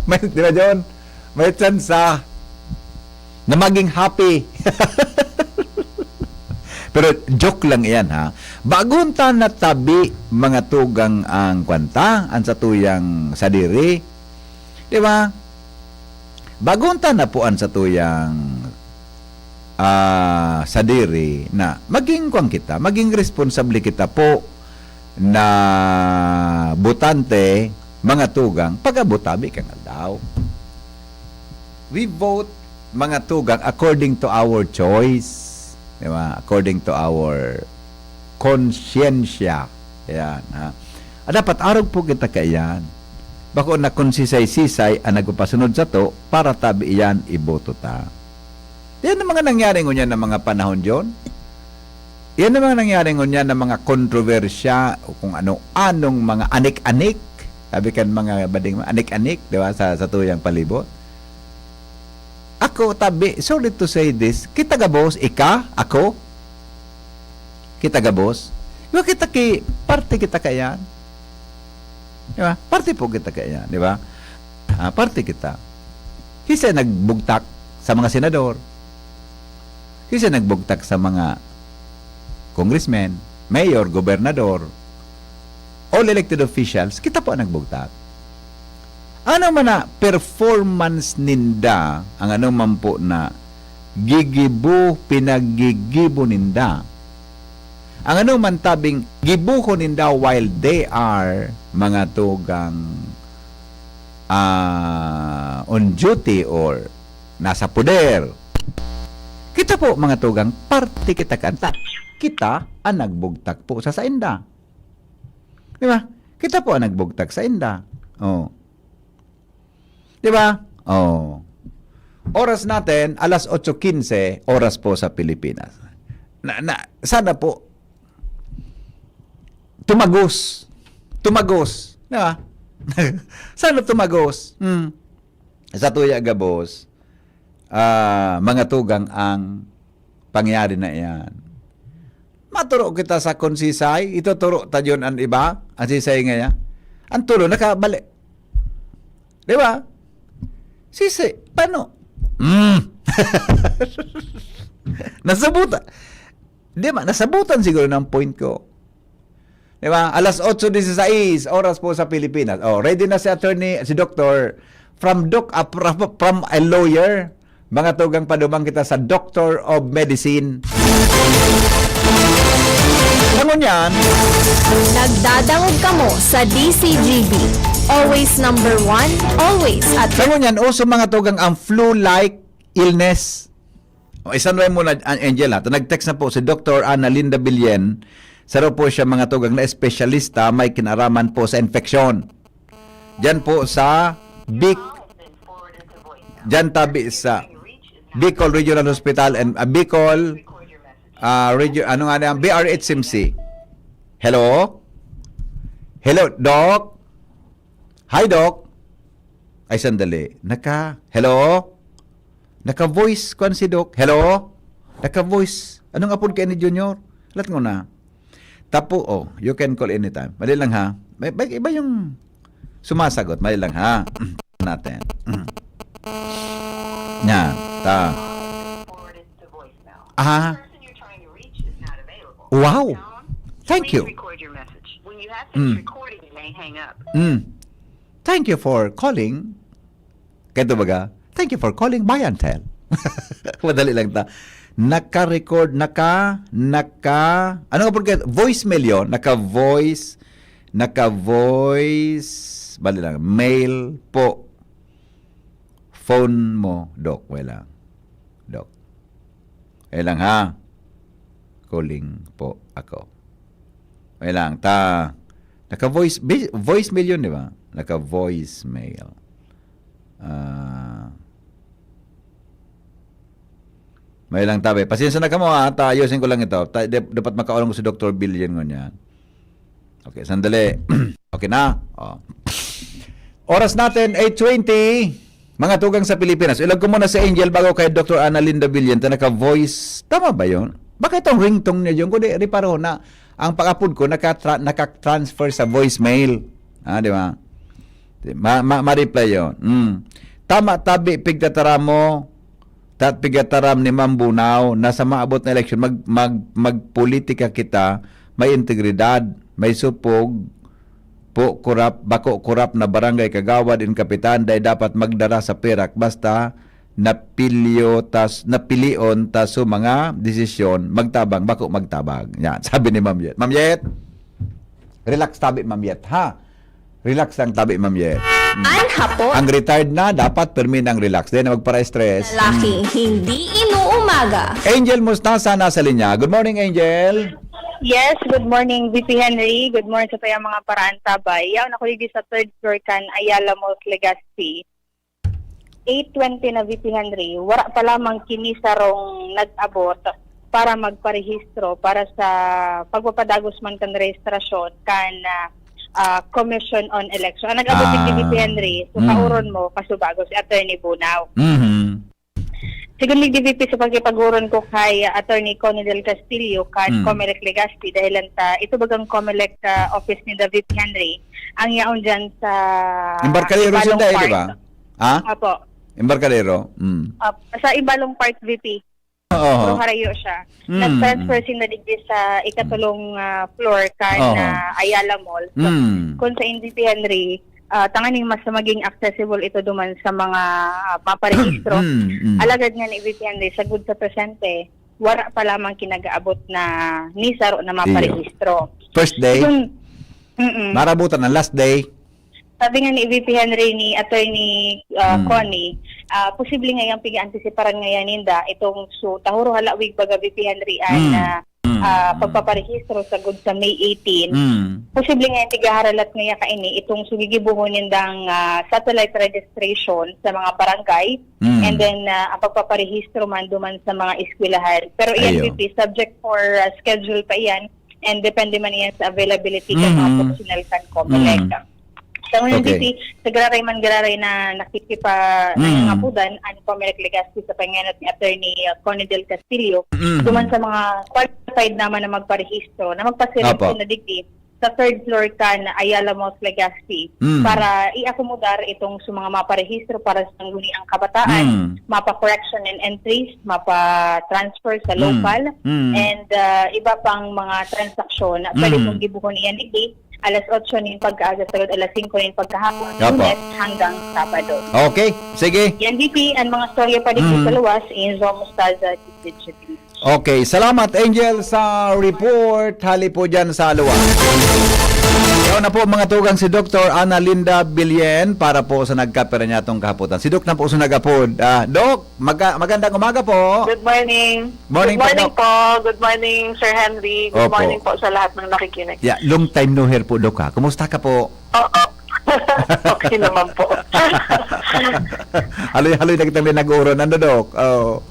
May, di ba, John? May tsansa na maging happy. Pero joke lang iyan, ha. Bagon ta natabi, mga tugang, ang kwanta, ang satuyang sadiri. Di ba? Bagon ta na po ang satuyang, ah, sadiri na maging kwan kita, maging responsable kita po na botante, mga tugang, pag-abot tabi kang aldaw. We vote, mga tugang, according to our choice. Di ba? According to our konsyensya. Yan, ha? Ah, dapat arog po kita kaiyan. Bako na kung sisay-sisay ang nagpapasunod sato para tabi iyan iboto ta. Yan ang mga nangyari ngunyan ng mga panahon, John. Yan ang mga nangyari ngunyan ng mga kontrobersya o kung ano-anong mga anik-anik. Sabi kan mga bading, anik-anik, di ba, sa, sa tuyang palibot. Ako, tabi, sorry to say this, kita gabos, ika, ako, kita gabos, di ba, kita ki, parte kita kaiyan. Di ba? Parte po kita kaiyan, di ba? Ah, parte kita. Sisay nagbugtak sa mga senador. Sisay nagbugtak sa mga congressmen, mayor, gobernador, all elected officials? Kita po ang nagbugtak. Ano man na performance ninda, ang ano man po na gigibo, pinaggigibo ninda, ang ano man tabing gibuhon ninda while they are mga tugang, ah, on duty or nasa poder. Kita po, mga tugang, parte kita kan ta-, kita ang nagbugtak po sa sainda. Di ba? Kita po ang nagbugtak sainda. Oh. Di ba? Oh. Oras natin, alas otso quince, oras po sa Pilipinas. Na, na, sana po, tumagos. Tumagos. Di ba? Sana tumagos. Hmm. Sa tuya gabos, ah, mga tugang ang pangyayari na iyan. Maturo kita sa konsisay, ituturo ta yun ang iba, ang sisay nga yan. Ang tulo, nakabalik. Di ba? Sisi, paano? Mm. Nasabutan. Di ba? Nasabutan siguro ng point ko. Di ba? Alas otso dieciséis, oras po sa Pilipinas. Oh, ready na si attorney, si doktor. From doc, ah, from, from a lawyer, mga tugang, padumang kita sa Doctor of Medicine. Sa ngunyan, Nagdadangog kamo sa D C G B. Always number one, always at sa ngunyan, uso, mga tugang, ang flu-like illness. O, isanway mo na, An-, Angel, ha? Nag-text na po si Doctor Ana Linda Billen. Saro po siya, mga tugang, na espesyalista may kinaraman po sa infeksyon. Diyan po sa Bic-, diyan tabi sa Bicol Regional Hospital and, ah, Bicol, ah, Regio-, ano nga na, B R H M C. Hello? Hello, Doc? Hi, Doc? Ay, sandali. Naka, hello? Naka-voice, kwan si Doc. Hello? Naka-voice. Anong apod ka ni Junior? Lat ko na. Tapo, oh, you can call anytime. Mali lang, ha? May, may iba yung sumasagot. Mali lang, ha? Natin. Yan. Ta. Ah. Wow. Thank you. Record your message. When you have finished Mm. recording, you may hang up. Mm. Thank you for calling. Kaya baga, thank you for calling Buy and Tell. Madali lang ta. Naka-record, naka, naka, ano nga po, voicemail yun? Naka-voice, naka-voice, bali lang, mail po. Phone mo, Doc, wala. Doc. Wala lang, ha? Calling po ako. Wala lang, ta, naka-voice, bi-, voicemail yun, di ba? Naka-voicemail. Ah. May lang tabi. Pasensya na kamo, ha? Ta, ayusin ko lang ito. Ta, de-, dapat makaurang ko si Doktor Billion ngunyan. Okay, sandali. Okay na? Oh. Oras natin, eight twenty. Mga tugang sa Pilipinas. Ilag ko muna si Angel bago kay Doktor Ana Linda Billion. Ta naka-voice. Tama ba yun? Baka itong ringtone niya yun. Kundi, reparo na. Ang pag-apod ko, naka-tra-, naka-transfer sa voicemail. Ah, di ba? Ma, ma, ma-reply yun. Mm. Tama, tabi, pigtataram mo, tat pigataram ni Ma'am Bunao na sa maabot na eleksyon, mag, mag, magpolitika kita, may integridad, may supog, po kurap, bako kurap na barangay kagawad in kapitan, dai dapat magdara sa pirak, basta napilyo tas, napilion ta so mga desisyon, magtabang, bako magtabang. Yan, sabi ni Ma'am Yet. Ma'am Yet, relax tabi, Ma'am Yet, ha? Relax lang tabi, Ma'am Yet. Mm. An hapon. Ang retired na, dapat permi nang relax. Di na magpara-stress. Lalaking hindi inuumaga. Angel Mustasa nasa linya. Good morning, Angel. Yes, good morning, V P Henry. Good morning sa tayang mga paraantabay. Yaon ako digdi sa third floor kan Ayala Malls, Legazpi. Eight twenty na, V P Henry. Wara pa lamang kini sarong nag-abot para magparehistro para sa pagpapadagos man kan rehistrasyon kan ah, ah, Commission on Election. Ang nag-abot digdi, Ah. V P Henry, so Mm. kauron mo, kasubago si Attorney Bunao. Mhm. Sigon digdi, V P, sa pagkipaghuron ko kay ah, Attorney Connie Del Castillo, kan Mm. Comelec Legazpi, dahil lang ta, ito bagang Comelec ah, office ni David Henry, ang yaon dyan sa Embarcadero Ibalong sila, eh, di Park. ba? Ha? Apo. Embarcadero? Mm. Ah, sa Ibalong Park, V P. Oo. Pero harayo siya. Mm, Nag-transfer mm. sila digdi sa ikatulong, ah, floor kan, Oo. ah, Ayala Mall. So, Mm. kung sa N D P Henry, ah, tanganing mas maging accessible ito duman sa mga, ah, maparehistro. Mm, mm. Alagad nga ni V P Henry, sagod sa presente, wala pa lamang kinagaabot na ni saro na Iyo. maparehistro. First day? Kung, mm-mm. Marabutan ang last day? Sabi nga ni V P Henry, ni Attorney, ah, Hmm. Connie, ah, posible nga yang pig-aantisiparan nga yan ninda, itong su-, tahuro halawig baga V P Henry an, Hmm. ah, Hmm. ah, Hmm. pagpaparehistro sagod sa May eighteen. Hmm. Posible nga yan tigaharalat nga yan kaini, itong sugigibuhon nindang, ah, satellite registration sa mga barangay. Hmm. And then, ah, ang pagpaparehistro man duman sa mga eskwelahan. Pero iyan, Ayo. V P, subject for, ah, schedule pa iyan. And depende man iyan sa availability kan mga Mhm. personnel kan Comelec. Mhm. Sa ngayon, Okay. V P, sa giraray man giraray na nakikipa-, Mhm. nangangapudan, ang Comelec Legazpi sa pangenot ni Attorney, uh, Connie Del Castillo, Mhm. duman sa mga qualified naman na magparehistro, na magpasirip Apo. na digdi sa third floor kan Ayala Malls Legazpi Mhm. para i-akomodar itong sa mga maparehistro para sa sangguniang kabataan, Mhm. mapa-correction and entries, mapa-transfer sa Mhm. local, Mhm. and, uh, iba pang mga transaksyon na pwede Mhm. mong gibuhon iyan digdi, alas otso nin pagkaaga sagod alas singko nin pagkahapon, Apo. Lunes hanggang Sabado. Okay, sige. Yan, V P, ang mga storya pa digdi Mm. sa luwas, Enzo Mostaza, Digit G P. Okay, salamat, Angel, sa report. Hali po dyan sa luwas. Yun na po, mga tugang, si Doktor Ana Linda Billen para po sa nagkapira niya itong kahapotan. Si Doc na po sa nagapod. Ah, Doc, maga-, magandang umaga po. Good morning. Morning Good po, morning Doc. po. Good morning, Sir Henry. Good Opo. morning po sa lahat ng nakikinig. Yeah, long time no hear po, Doc, ha? Kumusta ka po? Oo. Okay naman po. Haloy-haloy na kitang nag-uron. Ano, Doc? Oh.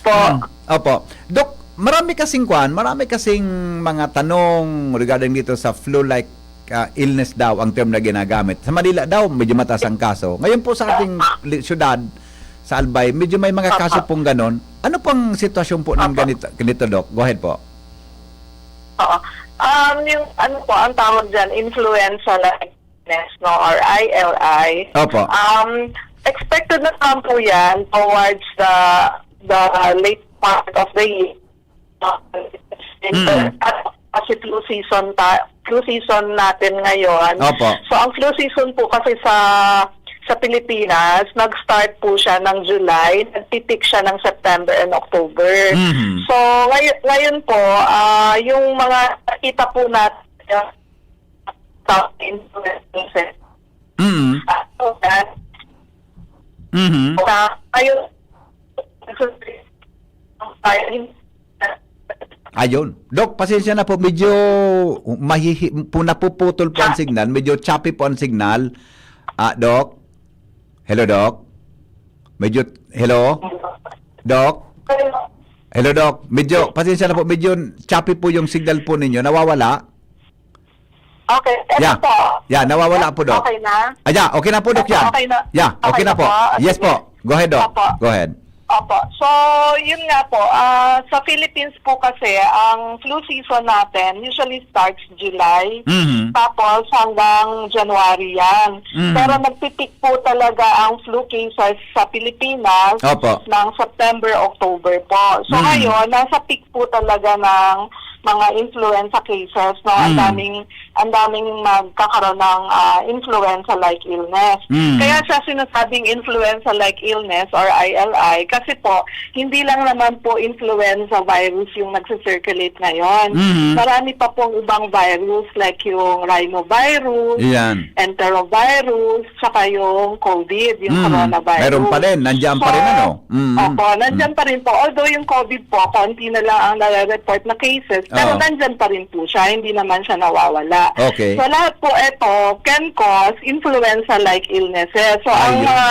Po. Hmm. Opo. Doc, marami kasing kwan, marami kasing mga tanong regarding dito sa flu-like, ah, illness daw ang term na ginagamit. Sa Manila daw, medyo mataas ang kaso. Ngayon po sa ating li-, syudad, sa Albay, medyo may mga Opo. kaso pong ganon. Ano pang sitwasyon po ng Opo. ganito, ganito, Doc? Go ahead po. Oo. Um, yung ano po, ang tawag dyan, influenza-like illness, no, or I L I. Opo. Um, expected na naman po yan towards the, the late part of the year. Mm. At kasi flu season ta-, flu season natin ngayon. Opo. So, ang flu season po kasi sa, sa Pilipinas, nag-start po siya ng July, nagpitik siya ng September and October. Mhm. So, ngay-, ngayon po, ah, yung mga nakita po natin, sa influenza. Mm. Ah, so, that, Mhm. na, ayun, ayun. Ayun. Doc, pasensya na po. Medyo mahihi-, po, napuputol po ang Ah. signal. Medyo choppy po ang signal. Ah, Doc? Hello, Doc? Medyo, hello? Doc? Hello, Doc. Medyo, pasensya na po. Medyo choppy po yung signal po ninyo. Nawawala? Okay, eto Yeah. po. Yeah, nawawala po, Doc. Okay na? Ah, yeah, okay na po, Doc, Eto, yan. okay na? Yeah, okay Okay na na po. po. Yes Sige. po. Go ahead, Doc. Opo. Go ahead. Opo. So, yun nga po, ah, sa Philippines po kasi, ang flu season natin usually starts July, Mhm. tapos hanggang January yan. Mhm. Pero nagpitik po talaga ang flu cases sa Pilipinas Opo. ng September, October po. So, Mhm. ngayon, nasa peak po talaga ng mga influenza cases, no? Ang Mm. daming, ang daming nagkakaroon ng, ah, influenza-like illness. Mm. Kaya siya sinasabing influenza-like illness or I L I kasi po, hindi lang naman po influenza virus yung nagsi-circulate ngayon. Mm. Marami pa pong ibang virus like yung rhinovirus, Iyan. enterovirus, tsaka yung COVID, yung Mm. coronavirus. Meron pa rin, nandiyan pa rin, So, ano? Mm. opo, nandiyan Mm. pa rin po. Although yung COVID po, konti na lang ang nare-report na cases, pero Oo. nandiyan pa rin po siya, hindi naman siya nawawala. Okay. So, lahat po ito can cause influenza-like illnesses. So, ang Ayun. mga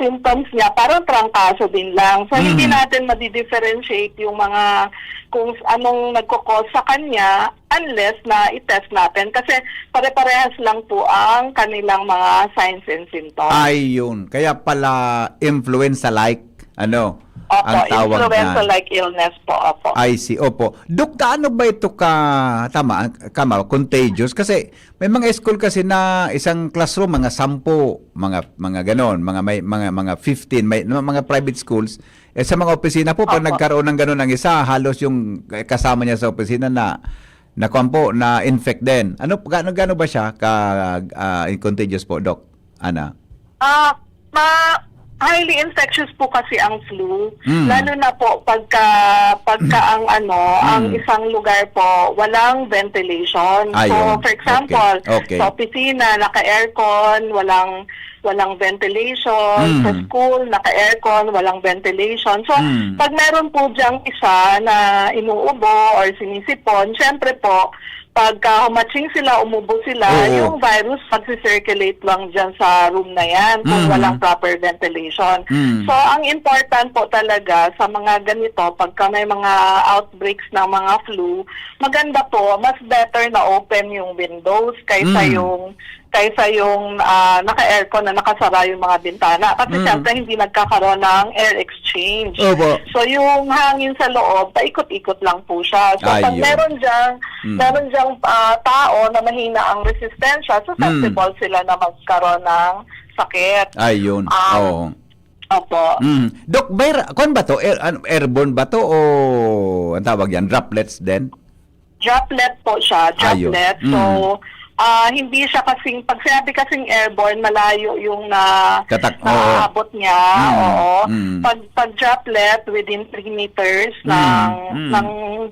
symptoms niya, parang trangkaso din lang. So, hindi Mm. natin madi-differentiate yung mga, kung s-, anong nagko-cause sa kanya, unless na i-test natin. Kasi pare-parehas lang po ang kanilang mga signs and symptoms. Ayun. Kaya pala influenza-like. Ano? Opo, ang tawag influenza-like illness po, opo. I see, opo. Dok, gaano ba ito ka, tama, kama, contagious? Kasi may mga school kasi na isang classroom, mga sampu, mga, mga ganon, mga, may, mga, mga fifteen, may, mga private schools. Eh, sa mga opisina po, pag Opo. nagkaroon ng ganon ang isa, halos yung kasama niya sa opisina na, na, kuwan po, na-infect din. Ano, gaano, gaano ba siya ka, ah, contagious po, Doc? Ana? Ah, ma-, highly infectious po kasi ang flu, Mm. lalo na po pagka, pagka ang ano, ang Mm. isang lugar po, walang ventilation. So, Ayun. for example, Okay. Okay. sa opisina, naka-aircon, walang, walang ventilation. Sa Mm. school, naka-aircon, walang ventilation. So, Mm. pag meron po diyang isa na inuubo or sinisipon, syempre po, pagka humatching sila, umubo sila, Oo. yung virus magsi-circulate lang dyan sa room na yan kung Mm. walang proper ventilation. Mm. So, ang important po talaga sa mga ganito, pagka may mga outbreaks ng mga flu, maganda po, mas better na open yung windows kaysa Mm. yung, kaysa yung, ah, naka-aircon na nakasara yung mga bintana. Kasi Mm. syempre, hindi nagkakaroon ng air exchange. Opo. So, yung hangin sa loob, paikot-ikot lang po siya. So, pag Ayun. meron diyang, Mm. meron diyang, ah, tao na mahina ang resistensya, Mm. susceptible sila na magkaroon ng sakit. Ayun. Um, Oo. Opo. Mm. Doc, vir-, kwan ba to? Air-, ano, airborne ba to o ang tawag yan? Droplets din? Droplet po siya, Ayun. droplet. So, Mm. ah, hindi siya kasing, pag sinabi kasing airborne, malayo yung na, Katak-, oo. naaabot niya. Mm, Oo. mm. Pag, pag droplet, within three meters Mm, ng, mm. ng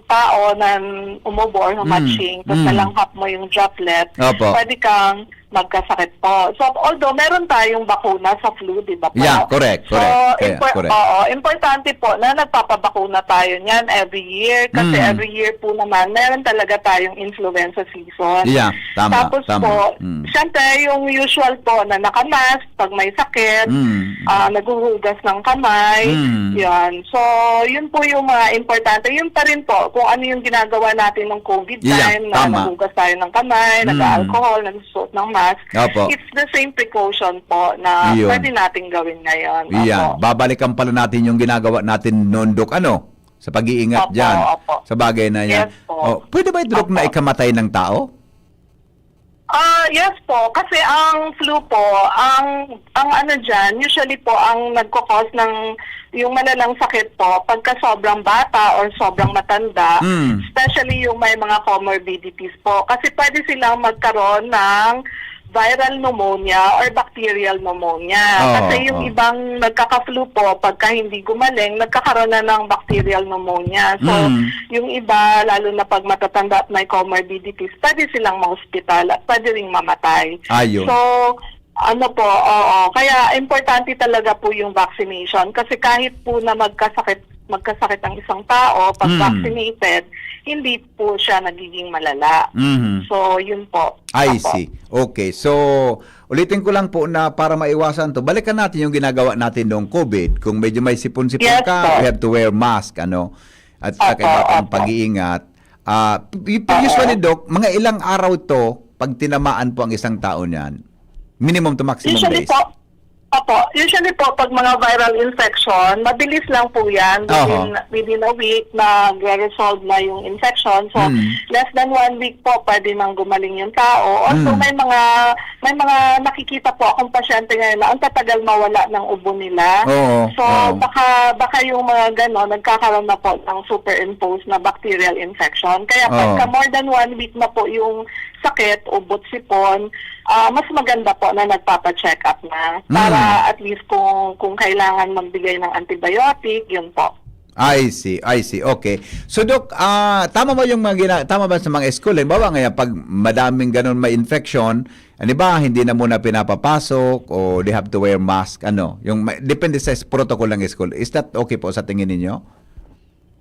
tao na umubo or Mm, humatching, tapos mm. nalanghap mo yung droplet, Opo. pwede kang magkasakit po. So, although meron tayong bakuna sa flu, di ba po? Yeah, correct, So, correct. Kaya, impor-, correct. oo, importante po na nagpapabakuna tayo niyan every year kasi Mm. every year po naman, meron talaga tayong influenza season. Yeah, tama, Tapos tama. po, Mm. syempre, yung usual po na naka-mask pag may sakit, Mm. ah, naghuhugas ng kamay, Mm. yan. So, yun po yung mga importante. Yun pa rin po, kung ano yung ginagawa natin ng COVID Yeah, time, na tama. naghugas tayo ng kamay, Mm. nag-alcohol, nagsusuot ng mask, Opo. it's the same precaution po na Iyon. pwede natin gawin ngayon. Iyan. Opo. Babalikan pala natin yung ginagawa natin noon, Dok, ano? Sa pag-iingat Opo, dyan. opo. Sa bagay na yan. Yes po. Oh, pwede ba ito, Dok, na Opo. ikamatay ng tao? Ah, yes po. Kasi ang flu po, ang, ang ano dyan, usually po, ang nagkakos ng yung malalang sakit po, pagka sobrang bata or sobrang matanda, Mm. especially yung may mga comorbidities po. Kasi pwede silang magkaroon ng viral pneumonia or bacterial pneumonia. Oo, Kasi yung oo. ibang nagkaka-flu po, pagka hindi gumaling, nagkakaroon na ng bacterial pneumonia. So, Mm. yung iba, lalo na pag matatanda at may comorbidities, pwede silang ma-hospital at pwede ring mamatay. Ayun. So, ano po, oo. Kaya importante talaga po yung vaccination kasi kahit po na magkasakit, magkasakit ang isang tao, pag Mm. vaccinated, hindi po siya nagiging malala. Mhm. So, yun po. I Opo. see. Okay. So, ulitin ko lang po na para maiwasan 'to, balikan natin yung ginagawa natin noong COVID. Kung medyo may sipon-sipon Yes ka, po. we have to wear mask, ano, at sa Opo, kaiba pang opo. pag-iingat. Ah, y-, pero Oo. usually, Doc, mga ilang araw 'to pag tinamaan po ang isang tao niyan? Minimum to maximum Usually days? po, opo, usually po, pag mga viral infection, mabilis lang po yan. Oho. Within, within a week, nagre-resolve na yung infection. So, Mm. less than one week po, pwede nang gumaling yung tao. Although Mm. may mga, may mga nakikita po akong pasyente ngayon na ang tatagal mawala ng ubo nila. Oo, So, oo. baka, baka yung mga gano'n, nagkakaroon na po ng superimpose na bacterial infection. Kaya Oo. pagka more than one week na po yung sakit, ubo, sipon, ah, mas maganda po na nagpapa-check up na para Mm. at least kung, kung kailangan magbigay ng antibiotic, yun po. I see, I see. Okay. So, Doc, ah, tama ba yung mga gina-, tama ba sa mga school? Halimbawa, ngayon, pag madaming ganun may infection, ano ba, hindi na muna pinapapasok o they have to wear mask, ano? Yung may, depende sa protocol ng school. Is that okay po sa tingin ninyo?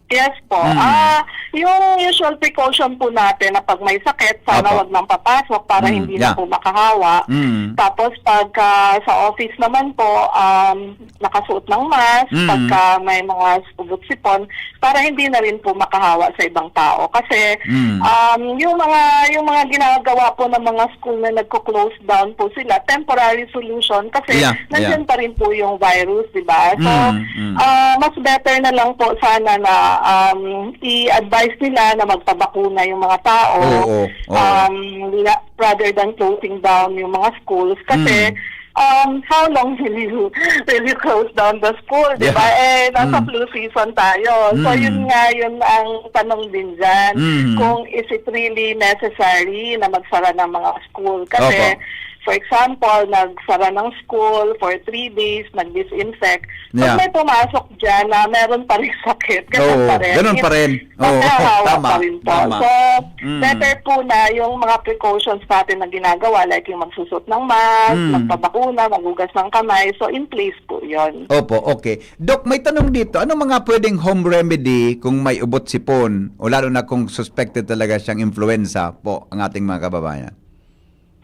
Yes po. Mm. Ah, yung usual precaution po natin na pag may sakit, sana Opo. wag nang papasok para Mm, hindi na yeah. po makahawa. Mm. Tapos pagka sa office naman po, um, nakasuot ng mask, Mm. pagka may mga butsipon para hindi na rin po makahawa sa ibang tao. Kasi, Mm. um, yung mga, yung mga ginagawa po ng mga school na nagko-close down po sila, temporary solution kasi Yeah, yeah. nandyan pa rin po yung virus, di ba? So, Mm, mm. ah, mas better na lang po sana na, um, i-advise nila na magpabakuna yung mga tao, Oo, oo. um, la-, rather than closing down yung mga schools. Kasi, Mm. um, how long will you, will you close down the school, di ba? Yeah. Eh, nasa Mm. flu season tayo. So, Mm. yun nga, yun ang tanong din dyan. Mm. Kung is it really necessary na magsara ng mga school? Kasi, Opo. for example, nagsara ng school for three days, nag-disinfect. Pag Yeah. may pumasok dyan na meron pa rin sakit, ganun Oo, pa rin. ganun pa It rin. Oo, Maghahawa tama, pa rin po. tama. So, Mm. better po na yung mga precautions natin na ginagawa, like yung magsusot ng mask, Mm. magpabakuna, maghugas ng kamay. So, in place po yun. Opo, okay. Doc, may tanong dito. Ano mga pwedeng home remedy kung may ubot sipon o lalo na kung suspected talaga siyang influenza po ang ating mga kababayan?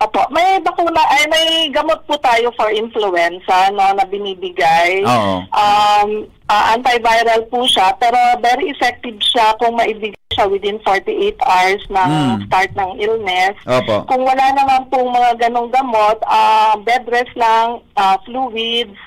Opo, may bakuna, ay, may gamot po tayo for influenza, no, na binibigay. Oo. Um, ah, antiviral po siya, pero very effective siya kung maibigay siya within forty-eight hours ng Mm. start ng illness. Opo. Kung wala naman pong mga ganong gamot, ah, bed rest lang, ah, fluids,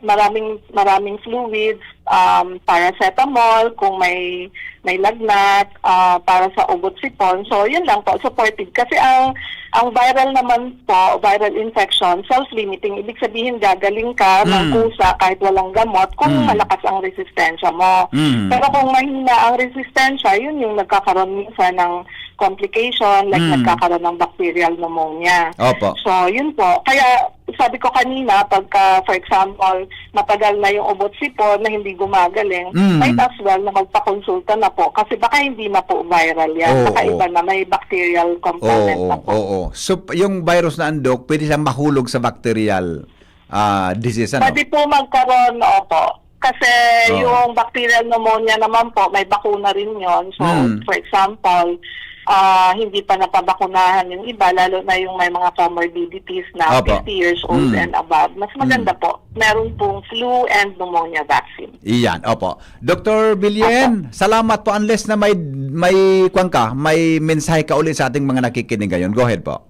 maraming, maraming fluids, um, paracetamol, kung may, may lagnat, ah, para sa ugot sipon. So, yun lang po, supportive. Kasi ang, ang viral naman po, viral infection, self-limiting. Ibig sabihin, gagaling ka ng Mm. kusa kahit walang gamot kung Mm. malakas ang resistensya mo. Mm. Pero kung mahina ang resistensya, yun yung nagkakaroon minsan ng complication, like Mm. nagkakaroon ng bacterial pneumonia. Opo. So, yun po. Kaya, sabi ko kanina, pagka, for example, matagal na yung ugot sipon na hindi gumagaling, Mm. might as well na magpakonsulta na po. Kasi baka hindi na po viral yan. Oo. Baka iba na, may bacterial component Oo, na po. oo. So, p-, yung virus na andok, pwede siyang mahulog sa bacterial, ah, disease, ano? Pwede po magkaroon, opo. Kasi Oo. yung bacterial pneumonia naman po, may bakuna rin yon. So, Mm. for example, ah, hindi pa napabakunahan yung iba, lalo na yung may mga comorbidities na Opo. fifty years old Mm. and above, mas maganda Mm. po, meron pong flu and pneumonia vaccine. Iyan, opo. Doktor Bilyen, Opo. salamat po. Unless na may, may, kwan ka, may mensahe ka uli sa ating mga nakikinig ngayon. Go ahead po.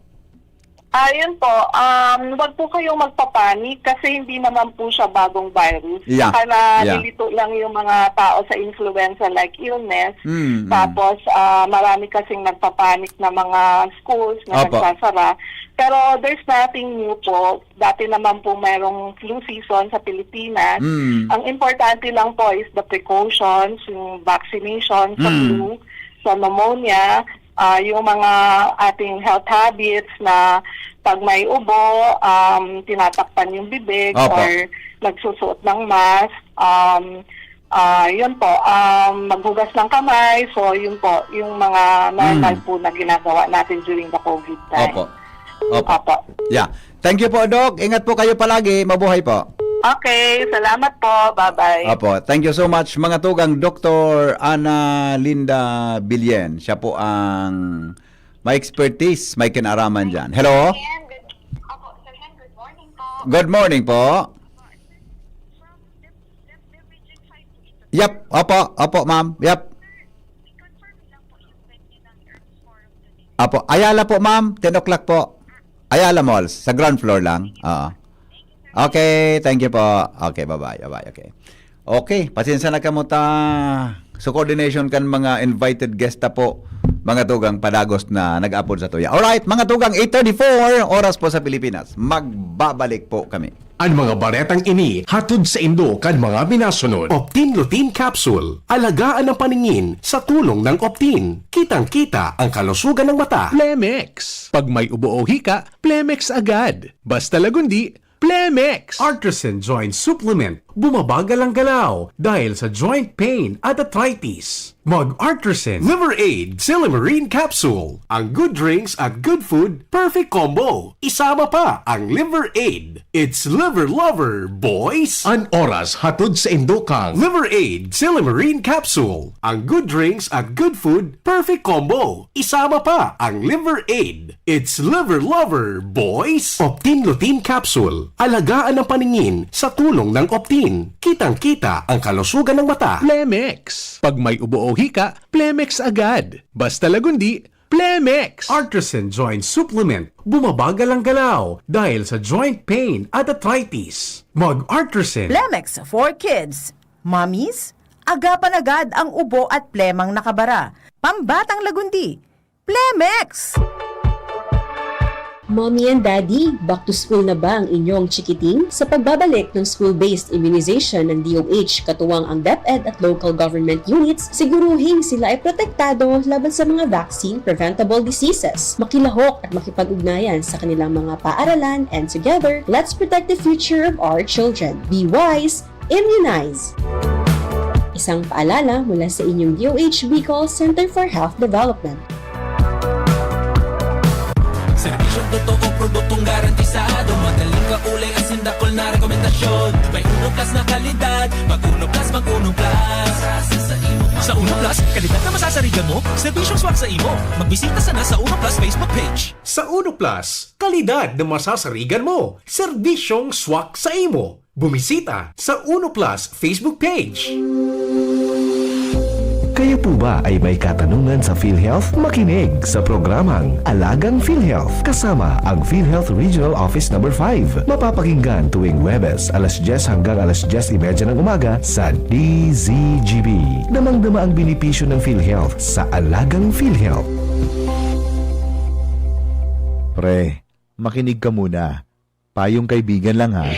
Ayun po, um, wag po kayong magpapanik kasi hindi naman po siya bagong virus. Yeah. Baka Yeah. nalilito lang yung mga tao sa influenza-like illness. Mm, mm. Tapos, ah, marami kasing nagpapanik na mga schools na Opo. nagsasara. Pero there's nothing new po. Dati naman po merong flu season sa Pilipinas. Mm. Ang importante lang po is the precautions, yung vaccination sa Mm. flu, sa pneumonia, ah, yung mga ating health habits na pag may ubo, um, tinatakpan yung bibig Opo. or nagsusuot ng mask, um, ah, yun po, um, maghugas ng kamay. So, yun po, yung mga normal Mm. po na ginagawa natin during the COVID time. Opo. Opo. Opo. Yeah. Thank you po, Doc. Ingat po kayo palagi. Mabuhay po. Okay. Salamat po. Bye-bye. Opo. Thank you so much, mga tugang, Doktor Ana Linda Bilyen. Siya po ang may expertise, may kinaraman dyan. Hello? Sir Hen, good, opo, Sir Hen, good morning po. Good morning po. From the, the, the Region five po ito, Yep. Sir. Opo. Opo, ma'am. Yep. Sir, i-confirm lang po yung venue ng Earth Forum today. Opo. Ayala po, ma'am. Ten o'clock po. Ayala Malls. Sa ground floor lang. Oo. Okay, thank you po. Okay, bye-bye. Bye-bye. Okay. Okay, pasensya na kamo ta. So, coordination kan mga invited guest ta po, mga tugang padagos na nag-apod sa tuya. Alright, mga tugang, eight thirty-four, oras po sa Pilipinas. Magbabalik po kami. An mga baretang ini hatod saindo kan mga minasunod. Optin Lutein Capsule. Alagaan ang paningin sa tulong ng Optin. Kitang-kita ang kalusugan ng mata. Plemex. Pag may ubo o hika, Plemex agad. Basta lagundi, Plemex. Artresin Joint Supplement. Bumabagal ang galaw dahil sa joint pain at arthritis. Mag Artresin Liver Aid Silymarin Capsule. Ang good drinks at good food, perfect combo. Isama pa ang Liver Aid. It's Liver Lover, boys! An oras hatod saindo kan Liver Aid Silymarin Capsule. Ang good drinks at good food, perfect combo. Isama pa ang Liver Aid. It's Liver Lover, boys! Optin Lutein Capsule. Alagaan ang paningin sa tulong ng Optin. Kitang-kita ang kalusugan ng mata. Plemex. Pag may ubo o hika, Plemex agad. Basta Lagundi, Plemex. Artisan Joint Supplement. Bumabagal ang galaw dahil sa joint pain at arthritis. Mag-Artisan. Plemex for Kids. Mommies, agapan agad ang ubo at plemang nakabara. Pambatang Lagundi. Plemex! Mommy and Daddy, back to school na ba ang inyong chikiting? Sa pagbabalik ng school-based immunization ng D O H, katuwang ang DepEd at local government units, siguruhing sila ay protektado laban sa mga vaccine-preventable diseases. Makilahok at makipag-ugnayan sa kanilang mga paaralan, and together, let's protect the future of our children. Be wise, Immunize! Isang paalala mula sa inyong D O H Bicol Center for Health Development. Serbisyong totoo, produktong garantisado. Magaling kaulay, asin dakul na rekomendasyon. May Uno Plus na kalidad. Mag Uno Plus, mag Uno Plus. Sa Uno Plus, kalidad na masasarigan mo, serbisyong swak sa imo. Magbisita sana sa Uno Plus Facebook page. Sa Uno Plus, kalidad na masasarigan mo, serbisyong swak sa imo. Bumisita sa Uno Plus Facebook page. Kayo po ba ay may katanungan sa PhilHealth? Makinig sa programang Alagang PhilHealth kasama ang PhilHealth Regional Office Number five. Mapapakinggan tuwing Huwebes, alas dyes hanggang alas dyes y media ng umaga sa D Z G B. Damang-dama ang benepisyo ng PhilHealth sa Alagang PhilHealth. Pre, makinig ka muna. Payong kaibigan lang, ha.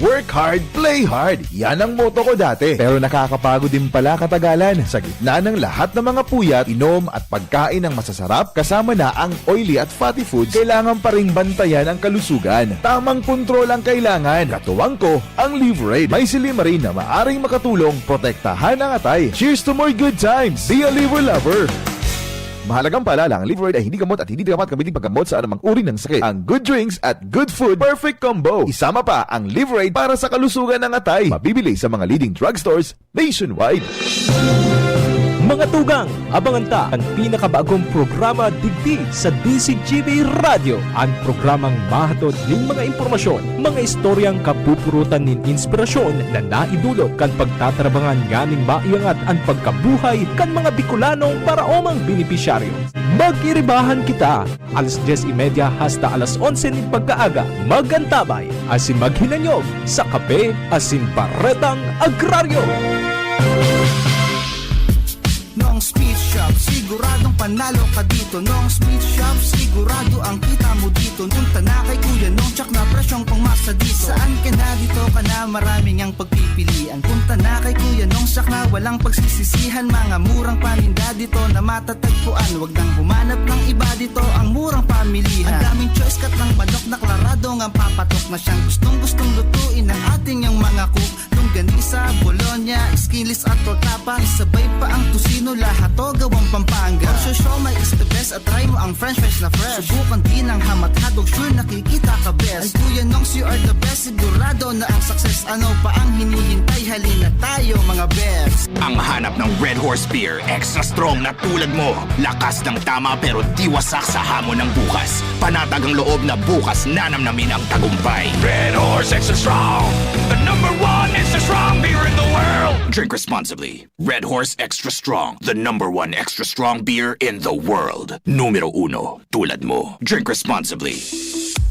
Work hard, play hard. Yan ang motto ko dati. Pero nakakapagod din pala katagalan. Sa gitna ng lahat ng mga puyat, inom at pagkain ng masasarap, kasama na ang oily at fatty foods, kailangan pa ring bantayan ang kalusugan. Tamang kontrol ang kailangan. Katuwang ko, ang Liverade. May silymarin na maaring makatulong protektahan ang atay. Cheers to more good times! Be a Liver Lover! Mahalagang paalala, ang Liverade ay hindi gamot at hindi dapat gamitin paggamot sa anumang uri ng sakit. Ang good drinks at good food, perfect combo. Isama pa ang Liverade para sa kalusugan ng atay. Mabibili sa mga leading drugstores nationwide. Mga tugang, abangan ta an pinakabagong programa digdi sa D Z G B Radyo, an programang mahatod nin mga impormasyon, mga istoryang kapupurutan nin inspirasyon na naidulot kan pagtatrabangan nganing maiangat an pagkabuhay kan mga Bicolanong paraomang benepisyaryo. Mag-iribahan kita! Alas dyes y media hasta alas onse nin pagkaaga, mag-antabay asin maghinanyog sa Kape asin Baretang Agraryo. Nong Speed Shop, siguradong panalo ka dito. Nong Speed Shop, sigurado ang kita mo dito. Punta na kay Kuya Nong, tsak na presyong pangmasa dito. Saan ka na, dito ka na, maraming ang pagpipilian. Punta na kay Kuya Nong, tsak na walang pagsisisihan. Mga murang paninda dito na matatagpuan. Wag nang humanap ng iba dito, ang murang pamilihan. Ang daming choice, kat ng manok na klarado ngang papatok na siyang gustong-gustong lutuin ng ating yang mga cook. Longganisa, bologna, skinless at torta pa. Isabay pa ang tocino, lahat to gawang Pampanga. Ang siomai is the best at try mo ang french fries na fresh. Subukan din ang hamat hotdog, sure nakikita ka best. Ay Kuya Nongs, you are the best, sigurado na ang success. Ano pa ang hinihintay? Halina tayo, mga best. Ang hanap ng Red Horse Beer, extra strong na tulad mo. Lakas ng tama pero di wasak sa hamon ng bukas. Panatag ang loob na bukas nanamnamin ang tagumpay. Red Horse Extra Strong, the number one extra strong beer in the world. Drink responsibly. Red Horse Extra Strong, the number one extra strong beer in the world. Numero uno, tulad mo. Drink responsibly.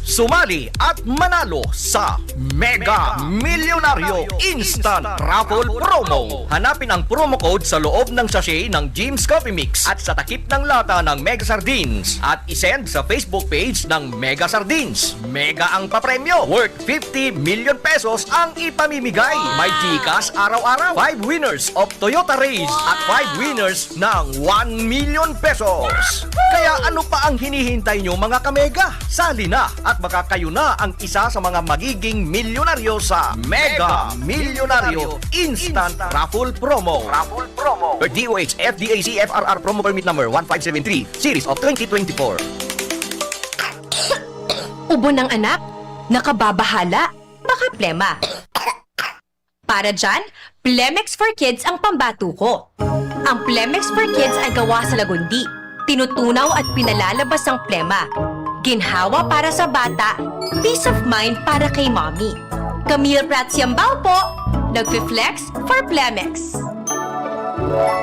Sumali at manalo sa Mega Milyonaryo Instant Raffle Promo. Hanapin ang promo code sa loob ng sachet ng Jim's Coffee Mix at sa takip ng lata ng Mega Sardines at isend sa Facebook page ng Mega Sardines. Mega ang papremyo, worth fifty million pesos ang ipamimigay. May GCash araw-araw, five winners of Toyota Raize at five winners ng one million pesos. Kaya ano pa ang hinihintay nyo, mga kamega? Sali na at baka kayo na ang isa sa mga magiging milyonaryo sa Mega Milyonaryo Instant Raffle Promo. Raffle Promo. Per D O H F D A C F R R Promo Permit Number one five seven three, Series of twenty twenty-four. Ubo ng anak? Nakababahala? Baka plema. Para dyan, Plemex for Kids ang pambato ko. Ang Plemex for Kids ay gawa sa lagundi. Tinutunaw at pinalalabas ang plema. Ginhawa para sa bata, peace of mind para kay mommy. Camille Prats Yambao po, nagfi-flex for Plemex.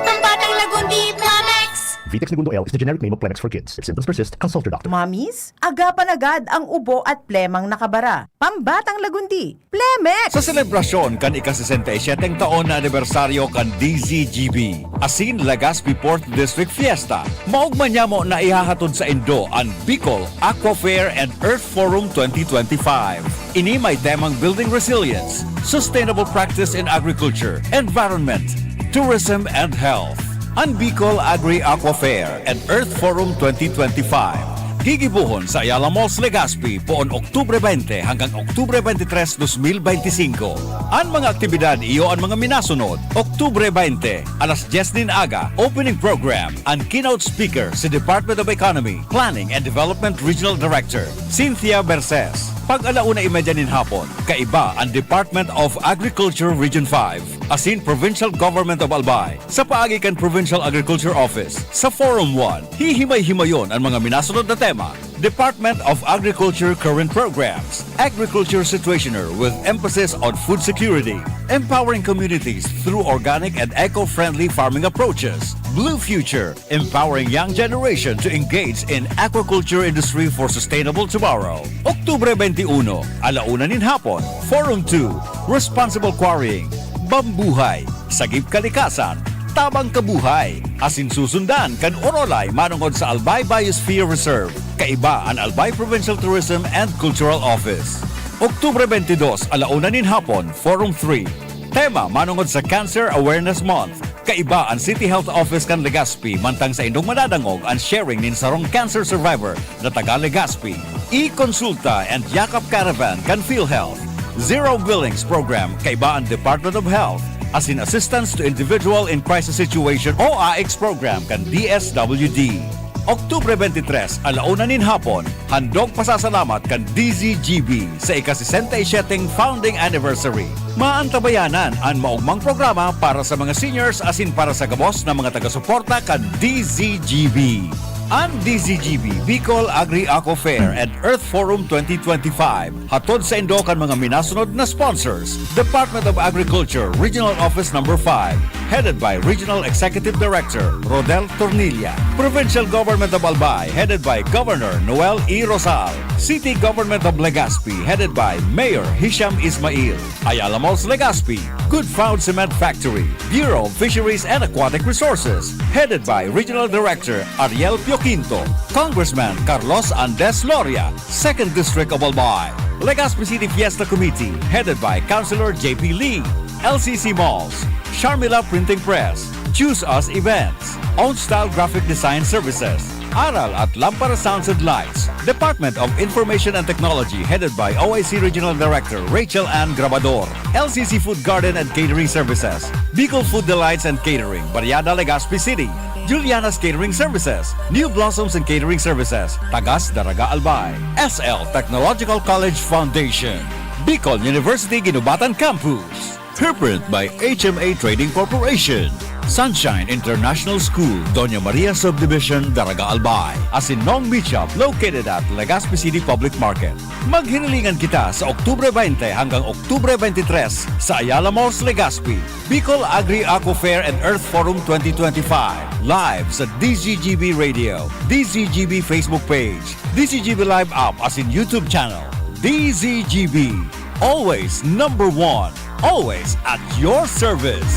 Ang Batang Lagundi, Plemex! Vitex Negundo L is the generic name of Plemex for kids. If symptoms persist, consult your doctor. Mamis, agapan agad ang ubo at plemang nakabara. Pambatang Lagundi, Plemex! Sa selebrasyon kan ika-sesenta y siyete taon na anibersaryo kan D Z G B, asin Legazpi Fourth District Fiesta, maogma nyamo na ihahatod saindo an Bicol Aqua Fair and Earth Forum twenty twenty-five. Ini may temang Building Resilience, Sustainable Practice in Agriculture, Environment, Tourism and Health. An Bicol Agri-Aqua Fair and Earth Forum twenty twenty-five gigibohon sa Ayala Malls, Legazpi, poon Oktubre twenty hanggang Oktubre twenty-three, dos mil benti singko. An mga aktibidad iyo an mga minasunod: Oktubre twenty, alas dyes nin aga, opening program. An keynote speaker, si Department of Economy, Planning and Development Regional Director Cynthia Berces. Pag-alauna y media nin hapon, kaiba an Department of Agriculture Region five asin Provincial Government of Albay, sa paagi kan Provincial Agriculture Office. Sa Forum one, hihimay-himayon an mga minasunod na tema: Department of Agriculture current programs, agriculture situationer with emphasis on food security, empowering communities through organic and eco-friendly farming approaches, Blue Future, empowering young generation to engage in aquaculture industry for sustainable tomorrow. Oktubre twenty-one, alauna nin hapon, Forum two, Responsible Quarrying, Bambuhay, Sagip Kalikasan, Tabang Kabuhay, asin susundan kan Orolay manongod sa Albay Biosphere Reserve, kaiba an Albay Provincial Tourism and Cultural Office. Oktubre twenty-dos, alauna nin hapon, Forum three. Tema manongod sa Cancer Awareness Month. Kaiba an City Health Office kan Legazpi, mantang saindong madadangog an sharing nin sarong cancer survivor na taga Legazpi. E-Consulta and Yakap Caravan kan PhilHealth. Zero Billings Program, kaiba an Department of Health, asin Assistance to Individual in Crisis Situation o AICS Program kan D S W D. Oktubre twenty-tres, alauna nin hapon, handog pasasalamat kan D Z G B sa ika-sesenta y siyete founding anniversary. Maantabayanan an maogmang programa para sa mga seniors asin para sa gabos na mga taga-suporta kan D Z G B. An D Z G B, Bicol Agri-Aqua Fair and Earth Forum twenty twenty-five, hatod saindo kan mga minasunod na sponsors: Department of Agriculture, Regional Office Number five, headed by Regional Executive Director Rodel Tornilla. Provincial Government of Albay, headed by Governor Noel E. Rosal. City Government of Legazpi, headed by Mayor Hisham Ismail. Ayala Malls Legazpi, Good Found Cement Factory, Bureau of Fisheries and Aquatic Resources, headed by Regional Director Ariel Pioquinto. Congressman Carlos Andes Loria, Second District of Albay. Legazpi City Fiesta Committee, headed by Councilor J P Lee. L C C Malls, Sharmila Printing Press, Choose Us Events, Own Style Graphic Design Services, Aral at Lampara Sounds and Lights, Department of Information and Technology, headed by O I C Regional Director Rachel Ann Grabador, L C C Food Garden and Catering Services, Bicol Food Delights and Catering, Barriada, Legazpi City, Juliana's Catering Services, New Blossoms and Catering Services, Tagas, Daraga, Albay, S L Technological College Foundation, Bicol University Guinobatan Campus. Preprint by H M A Trading Corporation. Sunshine International School, Doña Maria Subdivision, Daraga, Albay. Asin Nong Meat Shop, located at Legazpi City Public Market. Maghinilingan kita sa Oktubre twenty hanggang Oktubre twenty-tres sa Ayala Malls, Legazpi. Bicol Agri-Aqua Fair and Earth Forum twenty twenty-five, live sa D Z G B Radio, D Z G B Facebook page, D Z G B Live app asin YouTube channel. D Z G B, always number one, always at your service.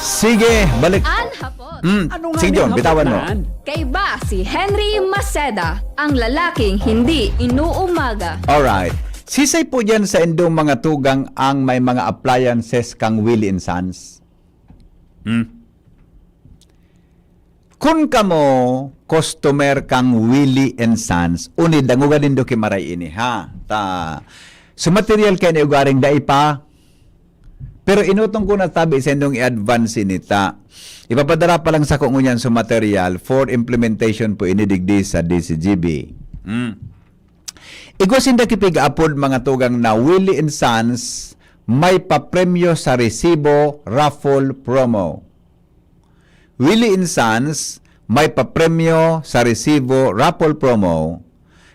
Sige, balik. An hapot. Mm, sige, John, bitawan mo. Kaiba si Henry Maceda, ang lalaking hindi inuumaga. Alright. Sisay po dyan sa indong mga tugang ang may mga appliances kang Willie and Sons? Hmm? Kun kamo customer kang Willie and Sons, uni dangoga nindo ki Maray ini, ha? Ta, so material kay ni ugaring dai pa, pero inutong ko na tabi sa indong i-advance ini ta. Ipapadara pa lang sa ko ngunyan so material for implementation po ini digdi sa D C G B. Hmm. Igwa sinda kipig-apod mga tugang na Willie and Sons may papremyo sa resibo raffle promo. Willie and Sons may papremyo sa resibo raffle promo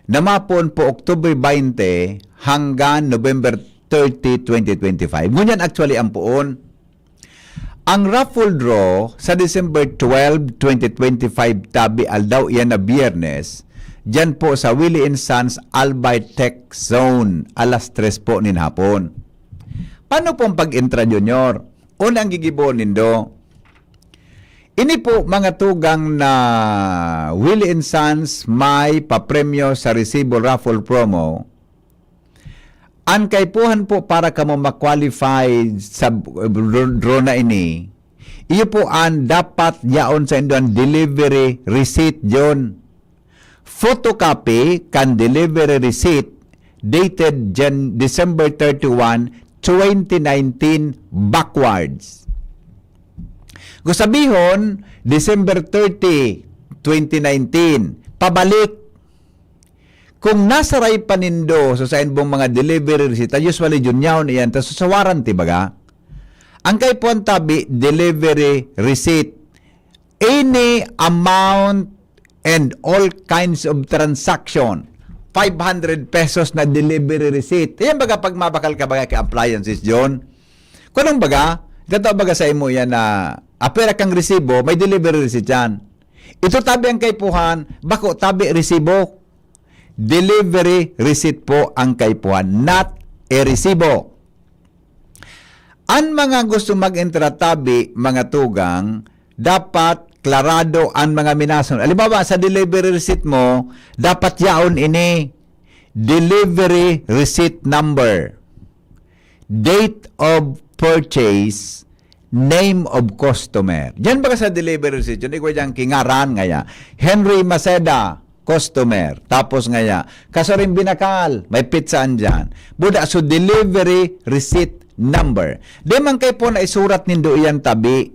namapon po October twenty hanggang November thirty, twenty twenty-five. Ngunyan actually ang poon. Ang raffle draw sa December twelve, twenty twenty-five tabi aldaw iyan na Biyernes, diyan po sa Willie and Sons Albay Tech Zone, alas tres po nin hapon. Paano pong pag-entra, Junior? Una ang gigibo nindo. Ini po mga tugang na Willie and Sons may papremyo sa resibo raffle promo. Ang kaipuhan po para kamo ma-qualify sa draw na ini, iyo po ang dapat yaon sa indo ang delivery receipt, John. Photocopy kan delivery receipt dated Jan-, December thirty-one, twenty nineteen backwards. Kung sabihon, December thirty, twenty nineteen, pabalik. Kung nasaray pa nindo sa saindong mga delivery receipt, usually yun yaon iyan, tas sa warranty baga. Ang kaipuhan tabi, delivery receipt. Any amount and all kinds of transaction. Five hundred pesos na delivery receipt. Yan baga pag mabakal ka baga kay appliances, John. Kunong baga, dato baga sa imo yan na apera kang resibo, may delivery receipt yan. Ito tabi ang kaipuhan, bako tabi resibo. Delivery receipt po ang kaipuhan, not a resibo. An mga gusto mag-entra tabi, mga tugang, dapat klarado an mga minason. Halimbawa, sa delivery receipt mo, dapat yaon ini, delivery receipt number, date of purchase, name of customer. Diyan baga sa delivery receipt, yun, igwa dyan, kingaran ngaya, Henry Maceda, customer. Tapos ngaya, Kasuring Binakal, may pitsaan dyan. Buda, so delivery receipt number. Di man kaipuhan na isurat nindo iyan tabi.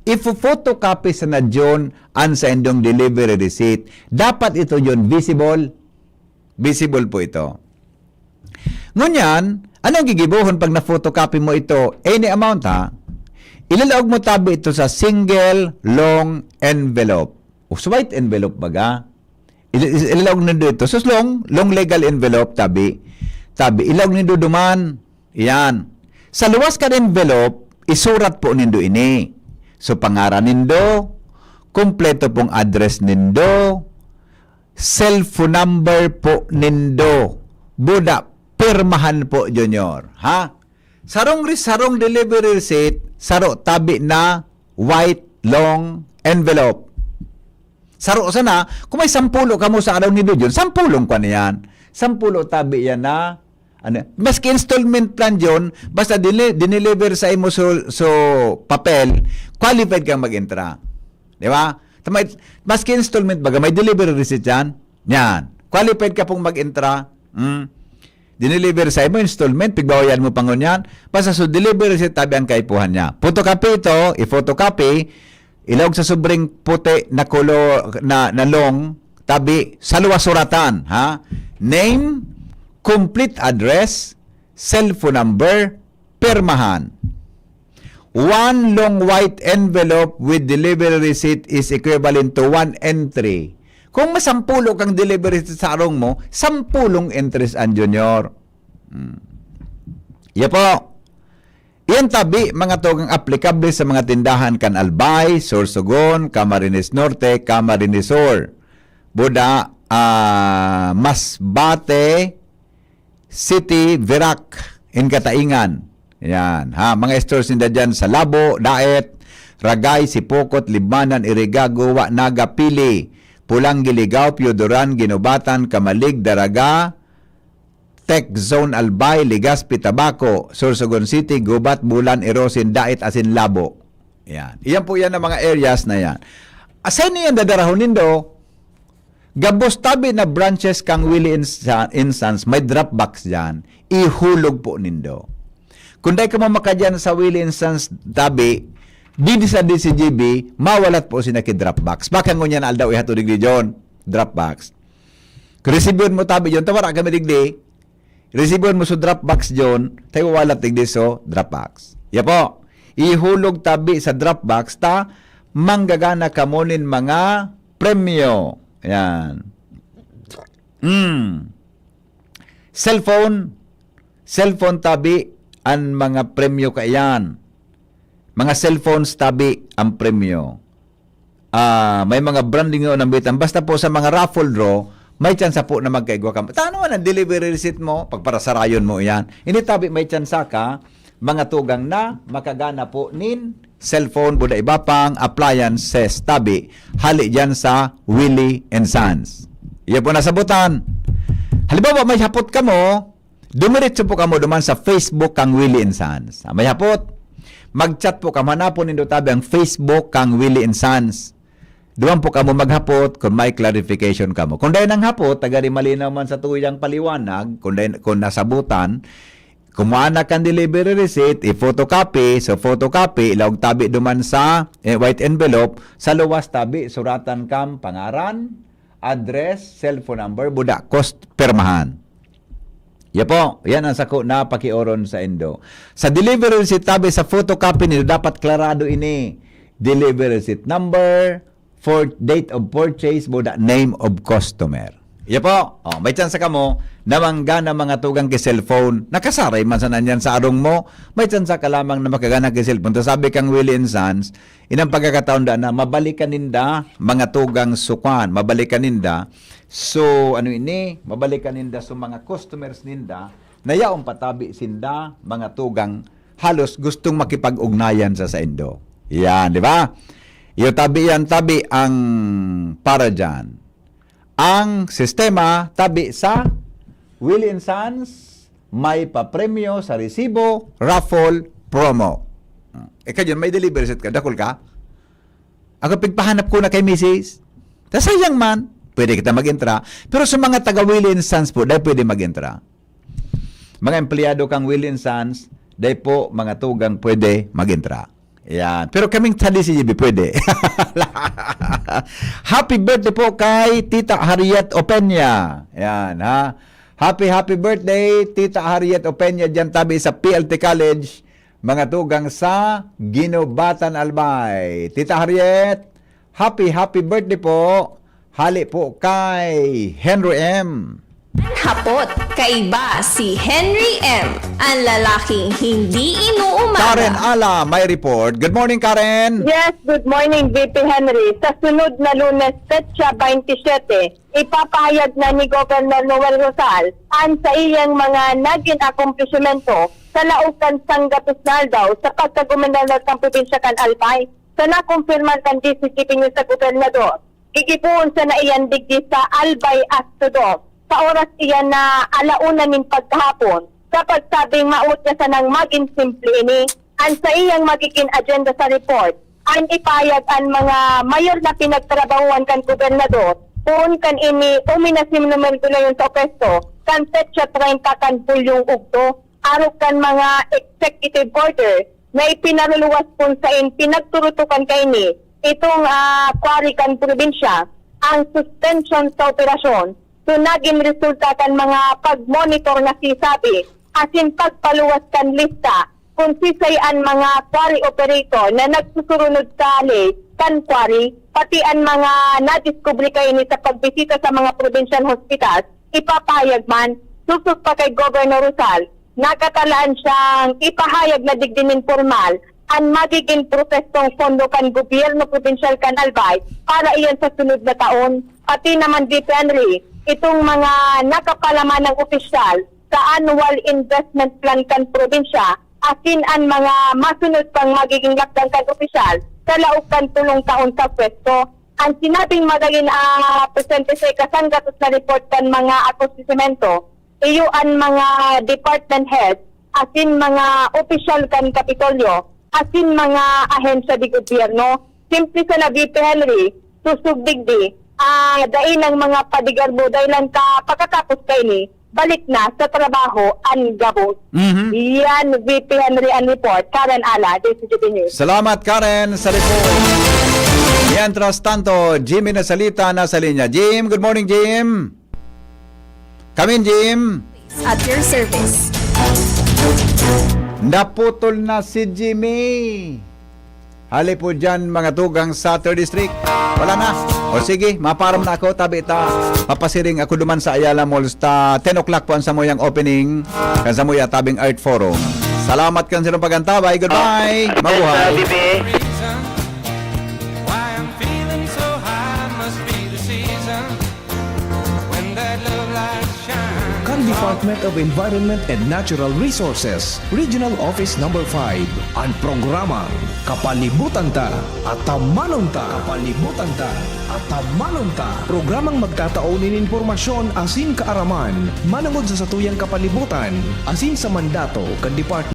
Ifo-photocopy sana, John, an saindong delivery receipt. Dapat ito, John, visible. Visible po ito. Ngunyan, ano ang gigibohon pag na-photocopy mo ito? Any amount, ha? Ilalaog mo tabi ito sa single long envelope. O sa white envelope baga. Il-, il-, ilalaog nindo ito. Sus, long, long legal envelope, tabi. Tabi, ilaog nindo duman. Iyan. Sa luwas kan envelope, isurat po nindo ini. So, pangaran nindo, kompleto pong address nindo, cellphone number po nindo. Buda, pirmahan po, Junior. Ha? Sarong re-, sarong delivery receipt, saro tabi na white long envelope. Saro sana, kung may sampulo kamo sa araw ni Dudyon, sampulong kwa niyan. Sampulo tabi yan na, ano, maski installment plan yon, basta dili-, dineliver sa imo so, so papel, qualified kang mag-entra. Di ba? Tama, maski installment baga, may delivery receipt yan. Yan. Qualified ka pong mag-entra. Hmm. Dineliver sa imo installment, pigbawayan mo pa ngunyan. Basta so delivery receipt tabi ang kaipuhan niya. Photocopy ito, i-photocopy, ilaog sa sobrang puti na kulo-, na, na long, tabi, sa luwas suratan, ha? Name, complete address, cellphone number, pirmahan. One long white envelope with delivery receipt is equivalent to one entry. Kung masampulo kang delivery receipt sa arong mo, sampulong entries an Junior. Hmm. Iya po. Iyan tabi, mga tugang, aplikable sa mga tindahan kan Albay, Sorsogon, Camarines Norte, Camarines Sur. Buda, ah, Masbate City, Virac, in Kataingan. Yan, ha, mga stores ninda dyan sa Labo, Daet, Ragay, Sipocot, Libmanan, Iriga, Guwa, Naga, Pili, Polangui, Ligao, Pioduran, Guinobatan, Camalig, Daraga, Tech Zone Albay, Legazpi, Tabaco, Sorsogon City, Gubat, Bulan, Irosin, Daet, asin Labo. Yan. Iyan po yan ang mga areas na yan. Asay niyan dadarahon nindo, gabos tabi na branches kang Willie and Sa-, and Sons, may drop box dyan, ihulog po nindo. Kung dai ka mo makadyan sa Willie and Sons tabi, didi sa D C G B, mawalat po sina ki drop box. Baka ngunyan aldaw ihatod digdi dyan, drop box. Kung resibon mo tabi dyan, tawara kami digdi, resibon mo sa drop box dyan, tayo walat digdi sa drop box. Ya po, ihulog tabi sa drop box ta, manggagana kamo nin mga premyo. Yan. Hmm. Cellphone, cellphone tabi an mga premyo kaiyan. Mga cellphones tabi ang premyo. Ah, may mga branding na nambitan. Basta po sa mga raffle draw, may tsansa po na magkaigwa ka. Tano man ang delivery receipt mo, pagparasarayon mo iyan. Ini tabi may tsansa ka, mga tugang na makagana po nin cellphone, buda iba pang appliances tabi, hali dyan sa Willie and Sons. Iya po nasabutan. Halimbawa, may hapot kamo, dumiretso po kamo duman sa Facebook kang Willie and Sons. Ah, may hapot, mag-chat po kamo, hanapon nindo tabi ang Facebook kang Willie and Sons. Duman po kamo maghapot kung may clarification kamo. Kung dai nang hapot, tagari malinaw man sa tuyang paliwanag, kung, dai, kung nasabutan, kumuha na kan delivery receipt, i-photocopy, so photocopy, ilaog tabi duman sa eh, white envelope, sa luwas tabi, suratan kam pangaran, address, cellphone number, buda, cost, pirmahan. Ya po, yan ang sako na pakioron sa indo. Sa delivery receipt tabi sa photocopy nindo, dapat klarado ini. Delivery receipt number, for date of purchase, buda name of customer. Iya po, oh, may tsansa kamo na manggana mga tugang ki cellphone. Nakasaray man sana niyan sa arong mo, may tsansa ka lamang na makagana ki cellphone. Ta sabi kang Willie and Sons, inang pagkakataon da na mabalikan ninda mga tugang sukan, mabalikan ninda. So, ano ini? Mabalikan ninda so mga customers ninda na yaon patabi sinda mga tugang halos gustong makipag-ugnayan sa saindo. Yan, di ba? Iyo tabi yan, tabi ang para dyan. Ang sistema, tabi sa Willie and Sons, may papremyo sa resibo, raffle, promo. Ika dyan, may delivery set ka, dakul ka? Ako pigpahanap ko na kay misis. Ta sayang man, pwede kita mag-entra. Pero sa mga taga Willie and Sons po, dai pwede mag-entra. Mga empleyado kang Willie and Sons, dai po mga tugang pwede mag-entra. Yan. Pero kaming tadi si J B pwede. Happy birthday po kay Tita Harriet Opeña. Yan, ha? Happy, happy birthday, Tita Harriet Opeña, dyan tabi sa P L T College, mga tugang sa Guinobatan, Albay. Tita Harriet, happy, happy birthday po. Hali po kay Henry M. An hapot, kaiba si Henry M, an lalaking hindi inuumaga. Karen Ala, may report. Good morning, Karen. Yes, good morning, V P Henry. Sa sunod na Lunes, petsa twenty-seven, ipapahayag na ni Governor Noel Rosal an saiyang mga nagin akomplisimento sa laog kan sanggatos na aldaw sa pagkagobernador kan probinsya kan Albay. Sa nakumpirmar kan D Z T V News sa gobernador, gigibohon sana iyan digdi sa Albay Astrodome. Sa oras iyan na alauna nin pagkahapon, sa pagsabing maot niya sanang magin simple ini, an saiyang magigin agenda sa report, an ipahayag an mga mayor na pinagtrabahoan kan gobernador, poon kan ini uminasim na mergulayon sa pwesto, kan petsa treinta kan Hulyong ugto, arog kan mga executive order na ipinaruluwas kun sain pinagturutukan kaini itong ah, quarry kan probinsya, ang suspension sa operasyon, so nagin resulta kan mga pag-monitor na sisabi, asin pagpaluwas kan lista kun sisay an mga quarry operator na nagsusurunod sa ley kan quarry, pati an mga nadiskubre kaini sa pagbisita sa mga provincial hospitals, ipapahayag man, sosog pa kay Governor Rosal, nakatalaan siyang ipahayag na digdi nin pormal an magigin proseso kan pondo kan gobyerno probinsyal kan Albay para iyan sa sunod na taon. Pati naman, V P Henry, itong mga nakapalaman ng opisyal sa annual investment plan kan probinsya, asin an mga masunod pang magiging lakdang kan opisyal sa laog kan tulong taon sa pwesto. An sinabing magigin ah, presente sa ikasanggatos na report kan mga akontesimentos, iyo an mga department head, asin mga opisyal kan Kapitolyo, asin mga ahensya de gobyerno. Simple sana, V P Henry, sosog digdi, ah, dai nang mga padigarbo, dai lang ka pagkatapos kaini, balik na sa trabaho an gabos. Mhm. Yan, V P Henry an report. Karen Ala, D Z T V News. Salamat, Karen, sa report. Mientras tanto, Jimmy Nasalita nasa linya. Jim, good morning, Jim. Come in, Jim. At your service. Naputol na si Jimmy. Hali po dyan, mga tugang sa third District. Wala na. O sige, maparam na ako, tabi ta. Mapasiring ako duman sa Ayala Malls ta ten o'clock po ang samuyang opening. Kan samuya tabing Art Forum. Salamat kan sirong pagantabay. Goodbye. Mabuhay. Bibi. Why I'm feeling so high must be the season when that love light shines. Kan Department of Environment and Natural Resources, Regional Office Number five, an programang Kapalibutan Ta, Atamanon Ta. Kapalibutan Ta, Atamanon Ta. Programang magtatao nin impormasyon asin kaaraman manongod sa satuyang kapalibutan asin sa mandato kan Department